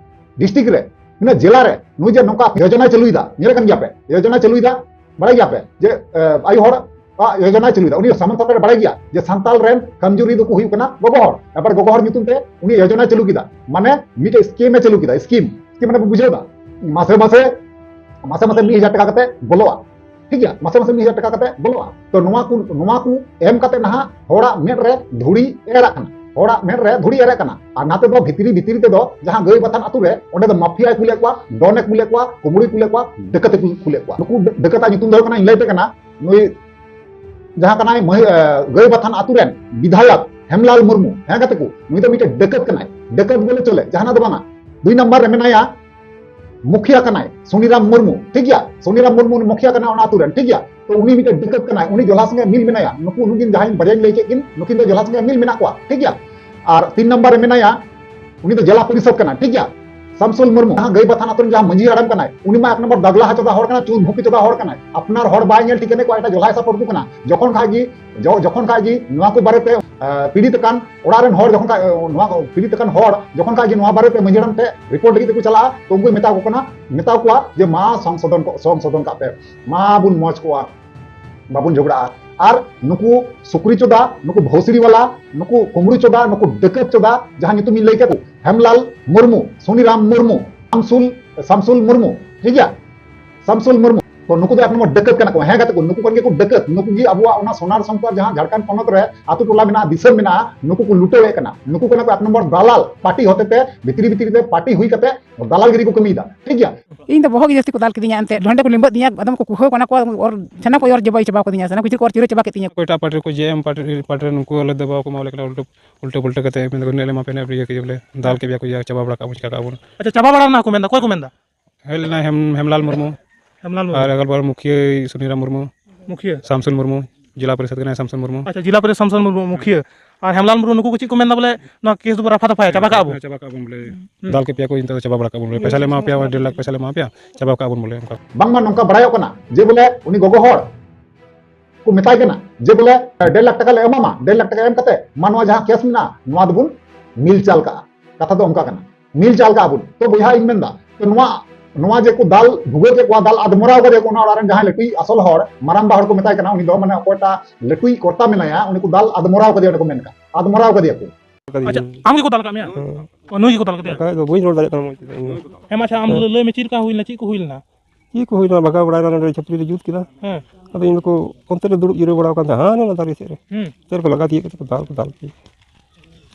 ᱰᱤᱥᱴᱨᱤᱠᱴ ᱨᱮ, ᱛᱤᱱᱟᱹᱜ ᱡᱮᱞᱟ ᱨᱮ ᱱᱩᱭ ᱡᱮ ᱱᱚᱝᱠᱟ ᱡᱳᱡᱚᱱᱟᱭ ᱪᱟᱹᱞᱩᱭᱮᱫᱟ, ᱧᱮᱞᱮ ᱠᱟᱱ ᱜᱮᱭᱟ ᱯᱮ, ᱡᱳᱡᱚᱱᱟᱭ ᱪᱟᱹᱞᱩᱭᱮᱫᱟ, ᱵᱟᱲᱟᱭ ᱜᱮᱭᱟ ᱯᱮ ᱡᱮ ᱮ, ᱟᱭᱳ ᱦᱚᱲ ᱟᱜ ᱡᱳᱡᱚᱱᱟᱭ ᱪᱟᱹᱞᱩᱭᱮᱫᱟ᱾ ᱩᱱᱤ ᱥᱟᱢᱟᱱ ᱥᱚᱨᱠᱟᱨ ᱵᱟᱲᱟᱭ ᱜᱮᱭᱟ ᱡᱮ ᱥᱟᱱᱛᱟᱲ ᱨᱮᱱ ᱠᱟᱢᱡᱩᱨᱤ ᱫᱚᱠᱚ ᱦᱩᱭᱩᱜ ᱠᱟᱱᱟ ᱜᱚᱜᱚ ᱦᱚᱲ᱾ ᱮᱵᱟᱨ ᱜᱚᱜᱚ ᱦᱚᱲ ᱧᱩᱛᱩᱢ ᱛᱮ ᱩᱱᱤ ᱡᱳᱡᱚᱱᱟᱭ ᱪᱟᱹᱞᱩ ᱠᱮᱫᱟ, ᱢᱟᱱᱮ ᱢᱤᱫᱴᱮᱡ ᱥᱠᱤᱢ ᱮ ᱪᱟᱹᱞᱩ ᱠᱮᱫᱟ, ᱥᱠᱤᱢ, ᱥᱠᱤᱢ ᱢᱟᱱᱮ ᱯᱮ ᱵᱩᱡᱷᱟᱹᱣ ᱫᱟ, ᱢᱟᱥᱮ ᱢᱟᱥᱮ, ᱢᱟᱥᱮ ᱢᱟᱥᱮ ᱢᱤᱫ ᱦᱟᱡᱟᱨ ᱴᱟᱠᱟ ᱠᱟᱛᱮ ᱵᱚᱞᱚᱜᱼᱟ, ᱴᱷᱤᱠ ᱜᱮᱭᱟ, ᱢᱟᱥᱮ ᱢᱟᱥᱮ ᱢᱤᱫ ᱦᱟᱡᱟᱨ ᱴᱟᱠᱟ ᱠᱟᱛᱮ ᱵᱚᱞᱚᱜᱼᱟ᱾ ᱛᱚ ᱱᱚᱣᱟ ᱠᱚ, ᱱᱚᱣᱟ ᱠᱚ ᱮᱢ ᱠᱟᱛᱮ ᱱᱟᱦᱟᱜ ᱦᱚᱲᱟᱜ ᱢᱮᱫ ᱨᱮ ᱫᱷᱩᱲᱤ ᱮᱨᱟᱜ ᱠᱟᱱᱟ, ᱦᱚᱲᱟᱜ ᱢᱮᱫ ᱨᱮ ᱫᱷᱩᱲᱤ ᱮᱨᱟᱜ ᱠᱟᱱᱟ᱾ ᱟᱨ ᱱᱟᱛᱮ ᱫᱚ ᱵᱷᱤᱛᱨᱤ, ᱵᱷᱤᱛᱨᱤ ᱛᱮᱫᱚ ᱡᱟᱦᱟᱸ ᱜᱟᱹᱭ ᱵᱟᱛᱷᱟᱱ ᱟᱛᱩ ᱨᱮ, ᱚᱸᱰᱮ ᱫᱚ ᱢᱟᱯᱷᱤᱭᱟᱭ ᱠᱩᱞᱮᱫ ᱠᱚᱣᱟ, ᱰᱚᱱᱮ ᱠᱩᱞᱮᱫ ᱠᱚᱣᱟ, ᱠᱩᱢᱲᱩᱭ ᱠᱩᱞᱮᱫ ᱠᱚᱣᱟ, ᱰᱟᱹᱠᱟᱹᱛᱮ ᱠᱩ-, ᱠᱩᱞᱮᱫ ᱠᱚᱣᱟ᱾ ᱱᱩᱠᱩ ᱰᱟᱹ-, ᱰᱟᱹᱠᱟᱹᱛᱟᱜ ᱧᱩᱛᱩᱢ ᱫᱚ ᱦᱩᱭᱩᱜ ᱠᱟᱱᱟ, ᱤᱧ ᱞᱟᱹᱭ ᱯᱮ ᱠᱟᱱᱟ, ᱱᱩᱭ ᱡᱟᱦᱟᱸ ᱠᱟᱱᱟᱭ ᱢᱟᱹᱦᱤ-, ᱮ, ᱜᱟᱹᱭ ᱵᱟᱛᱷᱟᱱ ᱟᱛᱩ ᱨᱮᱱ ᱵᱤᱫᱷᱟᱭᱚᱠ ᱦᱮᱢᱞᱟᱞ ᱢᱩᱨᱢᱩ, ᱦᱮᱸ ᱜᱟᱛᱮ ᱠᱚ, ᱱᱩᱭ ᱫᱚ ᱢᱤᱫᱴᱮᱱ ᱰᱟᱹᱠᱟᱹᱛ ᱠᱟᱱᱟᱭ, ᱰᱟᱹᱠᱟᱹᱛ ᱵᱚᱞᱮ ᱪᱚᱞᱮ, ᱡᱟᱦᱟᱱᱟᱜ ᱫᱚ ᱵᱟᱝᱟ᱾ ᱫᱩᱭ ᱱᱟᱢᱵᱟᱨ ᱨᱮ ᱢᱮᱱᱟᱭᱟ ᱢᱩᱠᱷᱤᱭᱟ ᱠᱟᱱᱟᱭ ᱥᱩᱱᱤᱨᱟᱢ ᱢᱩᱨᱢᱩ, ᱴᱷᱤᱠ ᱜᱮᱭᱟ? ᱥᱩᱱᱤᱨᱟᱢ ᱢᱩᱨᱢᱩ ᱩᱱᱤ ᱢᱩᱠᱷᱤᱭᱟ ᱠᱟᱱᱟᱭ ᱚᱱᱟ ᱟᱛᱩ ᱨᱮᱱ, ᱴᱷᱤᱠ ᱜᱮᱭᱟ? ᱛᱚ ᱩᱱᱤ ᱢᱤᱫᱴᱮᱱ ᱰᱟᱹᱠᱟᱹᱛ ᱠᱟᱱᱟᱭ, ᱩᱱᱤ ᱡᱚᱞᱦᱟ ᱥᱚᱸᱜᱮ ᱢᱤᱞ ᱢᱮᱱᱟᱭᱟ᱾ ᱱᱩᱠᱩ ᱱᱩᱠᱤᱱ ᱡᱟᱦᱟᱸᱭ ᱵᱟᱨᱭᱟᱧ ᱞᱟᱹᱭ ᱠᱮᱫ ᱠᱤᱱ, ᱱᱩᱠᱤᱱ ᱫᱚ ᱡᱚᱞᱦᱟ ᱥᱚᱸᱜᱮ ᱢᱤᱞ ᱢᱮᱱᱟᱜ ᱠᱚᱣᱟ, ᱴᱷᱤᱠ ᱜᱮᱭᱟ? ᱟᱨ ᱛᱤᱱ ᱱᱟᱢᱵᱟᱨ ᱨᱮ ᱢᱮᱱᱟᱭᱟ, ᱩᱱᱤ ᱫᱚ ᱡᱮᱞᱟ ᱯᱚᱨᱤᱥᱚᱫ ᱠᱟᱱᱟᱭ, ᱴᱷᱤᱠ ᱜᱮᱭᱟ? ᱥᱟᱢᱥᱩᱞ ᱢᱩᱨᱢᱩ, ᱡᱟᱦᱟᱸ ᱜᱟᱹᱭ ᱵᱟᱛᱷᱟᱱ ᱟᱛᱩ ᱨᱮᱱ ᱡᱟᱦᱟᱸ ᱢᱟᱹᱡᱷᱤ ᱦᱟᱲᱟᱢ ᱠᱟᱱᱟᱭ, ᱩᱱᱤ ᱢᱟ ᱮᱠ ᱱᱚᱢᱵᱚᱨ ᱫᱟᱜᱽᱞᱟ ᱦᱟᱪᱚᱫᱟ ᱦᱚᱲ ᱠᱟᱱᱟᱭ, ᱪᱩᱞ ᱵᱷᱩᱠᱤ ᱪᱚᱫᱟ ᱦᱚᱲ ᱠᱟᱱᱟᱭ᱾ ᱟᱯᱱᱟᱨ ᱦᱚᱲ ᱵᱟᱭ ᱧᱮᱞ ᱴᱷᱤᱠᱟᱹᱱ ᱠᱚᱣᱟ, ᱮᱴᱟᱜ ᱡᱚᱞᱦᱟᱭ ᱥᱟᱯᱳᱨᱴ ᱠᱚ ᱠᱟᱱᱟ᱾ ᱡᱚᱠᱷᱚᱱ ᱠᱷᱟᱡ ᱜᱮ, ᱡᱚ-, ᱡᱚᱠᱷᱚᱱ ᱠᱷᱟᱡ ᱜᱮ ᱱᱚᱣᱟ ᱠᱚ ᱵᱟᱨᱮᱛᱮ, ᱟ, ᱯᱤᱲᱤᱛ ᱟᱠᱟᱱ ᱚᱲᱟᱜ ᱨᱮᱱ ᱦᱚᱲ ᱡᱚᱠᱷᱚᱱ ᱠᱷᱟᱡ, ᱱᱚᱣᱟ ᱠᱚ ᱯᱤᱲᱤᱛ ᱟᱠᱟᱱ ᱦᱚᱲ ᱡᱚᱠᱷᱚᱱ ᱠᱷᱟᱡ ᱜᱮ ᱱᱚᱣᱟ ᱵᱟᱨᱮᱛᱮ ᱢᱟᱹᱡᱷᱤ ᱦᱟᱲᱟᱢ ᱴᱷᱮᱱ ᱨᱤᱯᱳᱨᱴ ᱞᱟᱹᱜᱤᱫ ᱛᱮᱠᱚ ᱪᱟᱞᱟᱜᱼᱟ, ᱛᱚ ᱩᱱᱠᱩᱭ ᱢᱮᱛᱟ ᱠᱚ ᱠᱟᱱᱟ, ᱢᱮᱛᱟ ᱠᱚᱣᱟ ᱡᱮ, "ᱢᱟ ᱥᱚᱝᱥᱳᱫᱷᱚᱱ ᱠᱚ, ᱥᱚᱝᱥᱳᱫᱷᱚᱱ ᱠᱟᱜ ᱯᱮ, ᱢᱟ ᱵᱚᱱ ᱢᱚᱡᱽ ᱠᱚᱜᱼᱟ, ᱵᱟᱵᱚᱱ ᱡᱷᱚᱜᱽᱲᱟᱜᱼᱟ᱾" ᱟᱨ ᱱᱩᱠᱩ ᱥᱩᱠᱨᱤ ᱪᱚᱫᱟ, ᱱᱩᱠᱩ ᱵᱷᱚᱥᱲᱤ ᱣᱟᱞᱟ, ᱱᱩᱠᱩ ᱠᱩᱢᱲᱩ ᱪᱚᱫᱟ, ᱱᱩᱠᱩ ᱰᱟᱹᱠᱟᱹᱛ ᱪᱚᱫᱟ, ᱡᱟᱦᱟᱸ ᱧᱩᱛᱩᱢ ᱤᱧ ᱞᱟᱹᱭ ᱠᱮᱫ ᱠᱚ, ᱦᱮᱢᱞᱟᱞ ᱢᱩᱨᱢᱩ, ᱥᱩᱱᱤᱨᱟᱢ ᱢᱩᱨᱢᱩ, ᱥᱟᱢᱥᱩᱞ, ᱥᱟᱢᱥᱩᱞ ᱢᱩᱨᱢᱩ, ᱴᱷᱤᱠ ᱜᱮᱭᱟ? ᱥᱟᱢᱥᱩᱞ ᱢᱩᱨᱢᱩ, ᱛᱚ ᱱᱩᱠᱩ ᱫᱚ ᱮᱠ ᱱᱚᱢᱵᱚᱨ ᱰᱟᱹᱠᱟᱹᱛ ᱠᱟᱱᱟ ᱠᱚ᱾ ᱦᱮᱸ ᱜᱟᱛᱮ ᱠᱚ, ᱱᱩᱠᱩ ᱠᱟᱱ ᱜᱮᱭᱟ ᱠᱚ ᱰᱟᱹᱠᱟᱹᱛ᱾ ᱱᱩᱠᱩ ᱜᱮ ᱟᱵᱚᱣᱟᱜ ᱚᱱᱟ ᱥᱚᱱᱟᱨ ᱥᱚᱝᱥᱟᱨ ᱡᱟᱦᱟᱸ ᱡᱷᱟᱲᱠᱷᱚᱸᱰ ᱯᱚᱱᱚᱛ ᱨᱮ ᱟᱛᱳ ᱴᱚᱞᱟ ᱢᱮᱱᱟᱜᱼᱟ, ᱫᱤᱥᱚᱢ ᱢᱮᱱᱟᱜᱼᱟ, ᱱᱩᱠᱩ ᱠᱚ ᱞᱩᱴᱟᱹᱣᱮᱫ ᱠᱟᱱᱟ᱾ ᱱᱩᱠᱩ ᱠᱟᱱᱟ ᱠᱚ ᱮᱠ ᱱᱚᱢᱵᱚᱨ ᱫᱟᱞᱟᱞ, ᱯᱟᱨᱴᱤ ᱦᱚᱛᱮᱛᱮ ᱵᱷᱤᱛᱨᱤ ᱵᱷᱤᱛᱨᱤ ᱛᱮ ᱯᱟᱨᱴᱤ ᱦᱩᱭ ᱠᱟᱛᱮ ᱫᱟᱞᱟᱞ ᱜᱤᱨᱤ ᱠᱚ ᱠᱟᱹᱢᱤᱭᱮᱫᱟ, ᱴᱷᱤᱠ ᱜᱮᱭᱟ? ᱤᱧ ᱫᱚ ᱵᱚᱦᱚᱜ ᱜᱮ ᱡᱟᱹᱥᱛᱤ ᱠᱚ ᱫᱟᱞ ᱠᱤᱫᱤᱧᱟ, ᱮᱱᱛᱮ ᱰᱚᱸᱰᱮ ᱠᱚ ᱞᱤᱸᱵᱟᱹᱫ ᱫᱤᱧᱟ, ᱟᱫᱚᱢ ᱠᱚ ᱠᱩᱦᱟᱹᱣ ᱠᱟᱱᱟ ᱠᱚ, ᱚᱨ ᱪᱷᱟᱱᱟ ᱠᱚ ᱚᱨ ᱪᱟᱵᱟ ᱪᱟᱵᱟ ᱠᱤᱫᱤᱧᱟ, ᱥᱟᱱᱟ ᱠᱚ ᱪᱤᱨ ᱠᱚ ᱚᱨ ᱪᱤᱨᱟᱹ ᱪᱟᱵᱟ ᱠᱮᱫ ᱛᱤᱧᱟ᱾ ᱚᱠᱚᱭᱴᱟᱜ ᱯᱟᱨᱴᱤ ᱨᱮᱠᱚ ᱡᱮ ᱮᱢ ᱯᱟᱨᱴᱤ, ᱯᱟᱨᱴᱤ ᱨᱮ ᱱᱩᱠᱩ ᱟᱞᱮ ᱫᱚ ᱵᱟᱠᱚ ᱮᱢᱟ ᱞᱮ ᱠᱟᱱᱟ, ᱩᱞᱴᱟᱹ ᱩᱞᱴᱟᱹ ᱯᱩᱞᱴᱟᱹ ᱠᱟᱛᱮ ᱢᱮᱱ ᱫᱟᱠᱚ ᱱᱤᱱᱟᱹᱜ ᱞᱮ ᱮᱢᱟ ᱯᱮᱭᱟ, ᱱᱤᱱᱟᱹᱜ ᱯᱮ ᱤᱭᱟᱹ ᱠᱮᱫᱟ, ᱵᱚᱞᱮ ᱫᱟᱞ ᱠᱮᱫ ᱯᱮᱭᱟ ᱠᱚ, ᱤᱭᱟᱹ ᱪᱟᱵᱟ ᱵᱟᱲᱟ ᱠᱟᱜ ᱵᱚᱱ, ᱪᱤᱠᱟ ᱠᱟᱜ ᱵᱚᱱ᱾ ᱟᱪᱪᱷᱟ, ᱪᱟᱵᱟ ᱵᱟᱲᱟ ᱨᱮᱱᱟᱜ ᱠᱚ ᱢᱮᱱᱫᱟ, ᱚᱠᱚᱭ ᱠᱚ ᱢᱮᱱᱫᱟ? ᱦᱮᱡ ᱞᱮᱱᱟᱭ ᱦᱮᱢ-, ᱦᱮᱢᱞᱟᱞ ᱢᱩᱨᱢᱩ᱾ ᱦᱮᱢᱞᱟᱞ ᱢᱩᱨᱢᱩ᱾ ᱟᱨ ᱮᱠᱟᱞ ᱵᱟᱨ ᱢᱩᱠᱷᱤᱭᱟᱹ ᱥᱩᱱᱤᱨᱟᱢ ᱢᱩᱨᱢᱩ᱾ ᱢᱩᱠᱷᱤᱭᱟᱹ? ᱥᱟᱢᱥᱩᱱ ᱢᱩᱨᱢᱩ, ᱡᱮᱞᱟ ᱯᱚᱨᱤᱥᱚᱫ ᱠᱟᱱᱟᱭ ᱥᱟᱢᱥᱩᱱ ᱢᱩᱨᱢᱩ᱾ ᱟᱪᱪᱷᱟ, ᱡᱮᱞᱟ ᱯᱚᱨᱤᱥᱚᱫ ᱥᱟᱢᱥᱩᱱ ᱢᱩᱨᱢᱩ, ᱢᱩᱠᱷᱤᱭᱟᱹ᱾ ᱟᱨ ᱦᱮᱢᱞᱟᱞ ᱢᱩᱨᱢᱩ ᱱᱩᱠᱩ ᱠᱚ ᱪᱮᱫ ᱠᱚ ᱢᱮᱱᱫᱟ ᱵᱚᱞᱮ, ᱱᱚᱣᱟ ᱠᱮᱥ ᱫᱚᱵᱚ ᱨᱟᱯᱷᱟ ᱫᱟᱯᱷᱟᱭᱟ, ᱪᱟᱵᱟ ᱠᱟᱜᱼᱟ ᱵᱚ? ᱪᱟᱵᱟ ᱠᱟᱜᱼᱟ ᱵᱚᱱ ᱵᱚᱞᱮ᱾ ᱦᱩᱸ᱾ ᱫᱟᱞ ᱠᱮᱫ ᱯᱮᱭᱟ ᱠᱚ, ᱤᱧ ᱫᱚ ᱪᱟᱵᱟ ᱵᱟᱲᱟ ᱠᱟᱜ ᱵᱚᱱ ᱵᱚᱞᱮ᱾ ᱯᱚᱭᱥᱟ ᱞᱮ ᱮᱢᱟ ᱯᱮᱭᱟ, ᱰᱮᱲ ᱞᱟᱠᱷ ᱯᱚᱭᱥᱟ ᱞᱮ ᱮᱢᱟ ᱯᱮᱭᱟ, ᱪᱟᱵᱟ ᱠᱟᱜ ᱵᱚᱱ ᱵᱚᱞᱮ, ᱚᱱᱠᱟ᱾ ᱵᱟᱝᱢᱟ ᱱᱚᱝᱠᱟ ᱵᱟᱲᱟᱭᱚᱜ ᱠᱟᱱᱟ ᱡᱮ ᱵᱚᱞᱮ ᱩᱱᱤ ᱜᱚᱜᱚ ᱦᱚᱲ ᱠᱚ ᱢᱮᱛᱟᱭ ᱠᱟᱱᱟ ᱡᱮ ᱵᱚᱞᱮ ᱰᱮᱲ ᱞᱟᱠᱷ ᱴᱟᱠᱟ ᱞᱮ ᱮᱢᱟᱢᱟ, ᱰᱮᱲ ᱞᱟᱠᱷ ᱴᱟᱠᱟ ᱮᱢ ᱠᱟᱛᱮ ᱢᱟ ᱱᱚᱣᱟ ᱡᱟᱦᱟᱸ ᱠᱮᱥ ᱢᱮᱱᱟᱜᱼᱟ, ᱱᱚᱣᱟ ᱫᱚᱵᱚᱱ ᱢᱤᱞ ᱪᱟᱞ ᱠᱟᱜᱼᱟ᱾ ᱠᱟᱛᱷᱟ ᱫᱚ ᱚᱱᱠᱟ ᱠᱟᱱᱟ, ᱢᱤᱞ ᱪᱟᱞ ᱠᱟᱜᱼᱟ ᱵᱚᱱ᱾ ᱛᱚ ᱵᱚᱭᱦᱟ, ᱤᱧ ᱢᱮᱱᱫᱟ, ᱛᱚ ᱱᱚᱣᱟ, ᱱᱚᱣᱟ ᱡᱮ ᱠᱚ ᱫᱟᱞ ᱵᱷᱩᱜᱟᱹᱜ ᱠᱮᱫ ᱠᱚᱣᱟ, ᱫᱟᱞ ᱟᱫᱢᱚᱨᱟᱣ ᱠᱟᱫᱮᱭᱟ ᱠᱚ ᱚᱱᱟ ᱚᱲᱟᱜ ᱨᱮᱱ ᱡᱟᱦᱟᱸᱭ ᱞᱟᱹᱴᱩᱭᱤᱡ ᱟᱥᱚᱞ ᱦᱚᱲ, ᱢᱟᱨᱟᱝᱵᱟ ᱦᱚᱲ ᱠᱚ ᱢᱮᱛᱟᱭ ᱠᱟᱱᱟ, ᱩᱱᱤ ᱫᱚ ᱢᱟᱱᱮ ᱚᱠᱚᱭᱴᱟᱜ ᱞᱟᱹᱴᱩᱭᱤᱡ ᱠᱚᱨᱛᱟ ᱢᱮᱱᱟᱭᱟ, ᱩᱱᱤ ᱠᱚ ᱫᱟᱞ ᱟᱫᱢᱚᱨᱟᱣ ᱠᱟᱫᱮᱭᱟ, ᱚᱸᱰᱮ ᱠᱚ ᱢᱮᱱ ᱠᱟᱜ, ᱟᱫᱢᱚᱨᱟᱣ ᱠᱟᱫᱮᱭᱟ ᱠᱚ᱾ ᱟᱪᱪᱷᱟ, ᱟᱢ ᱜᱮᱠᱚ ᱫᱟᱞ ᱠᱟᱜ ᱢᱮᱭᱟ? ᱦᱮᱸ᱾ ᱚ, ᱱᱩᱭ ᱜᱮᱠᱚ ᱫᱟᱞ ᱠᱟᱫᱮᱭᱟ? ᱵᱟᱠᱷᱟᱡ ᱫᱚ ᱵᱟᱹᱧ ᱨᱚᱲ ᱫᱟᱲᱮᱭᱟᱜ ᱠᱟᱱᱟ ᱢᱚᱡᱽ ᱛᱮ ᱤᱧ ᱫᱚ᱾ ᱦᱮᱸ, ᱢᱟ ᱟᱪᱪᱷᱟ, ᱟᱢ ᱦᱮᱸ᱾ ᱞᱟᱹᱭ ᱢᱮ, ᱪᱮᱫ ᱞᱮᱠᱟ ᱦᱩᱭ ᱞᱮᱱᱟ, ᱪᱮᱫ ᱠᱚ ᱦᱩᱭ ᱞᱮᱱᱟ? ᱪᱮᱫ ᱠᱚ ᱦᱩᱭ ᱞᱮᱱᱟ, ᱵᱷᱟᱜᱟᱣ ᱵᱟᱲᱟᱭ ᱱᱟ, ᱱᱚᱰᱮ ᱪᱷᱟᱹᱯᱨᱤ ᱞᱮ ᱡᱩᱛ ᱠᱮᱫᱟ᱾ ᱦᱮᱸ᱾ ᱟᱫᱚ ᱤᱧ ᱫᱚᱠᱚ ᱚᱱᱛᱮ ᱨᱮ ᱫᱩᱲᱩᱵ ᱡᱤᱨᱟᱹᱣ ᱵᱟᱲᱟ ᱟᱠᱟᱱ ᱛᱟᱦᱮᱸᱫ, ᱦᱟᱱᱮ ᱚᱱᱟ ᱫᱟᱨᱮ ᱥᱮᱫ ᱨᱮ᱾ ᱦᱩᱸ᱾ ᱚᱱᱛᱮ ᱨᱮᱠᱚ ᱞᱟᱜᱟ ᱛᱤᱭᱳᱜ ᱠᱟᱛᱮ ᱠᱚ ᱫᱟᱞ, ᱠᱚ ᱫᱟᱞ ᱠᱮᱫ᱾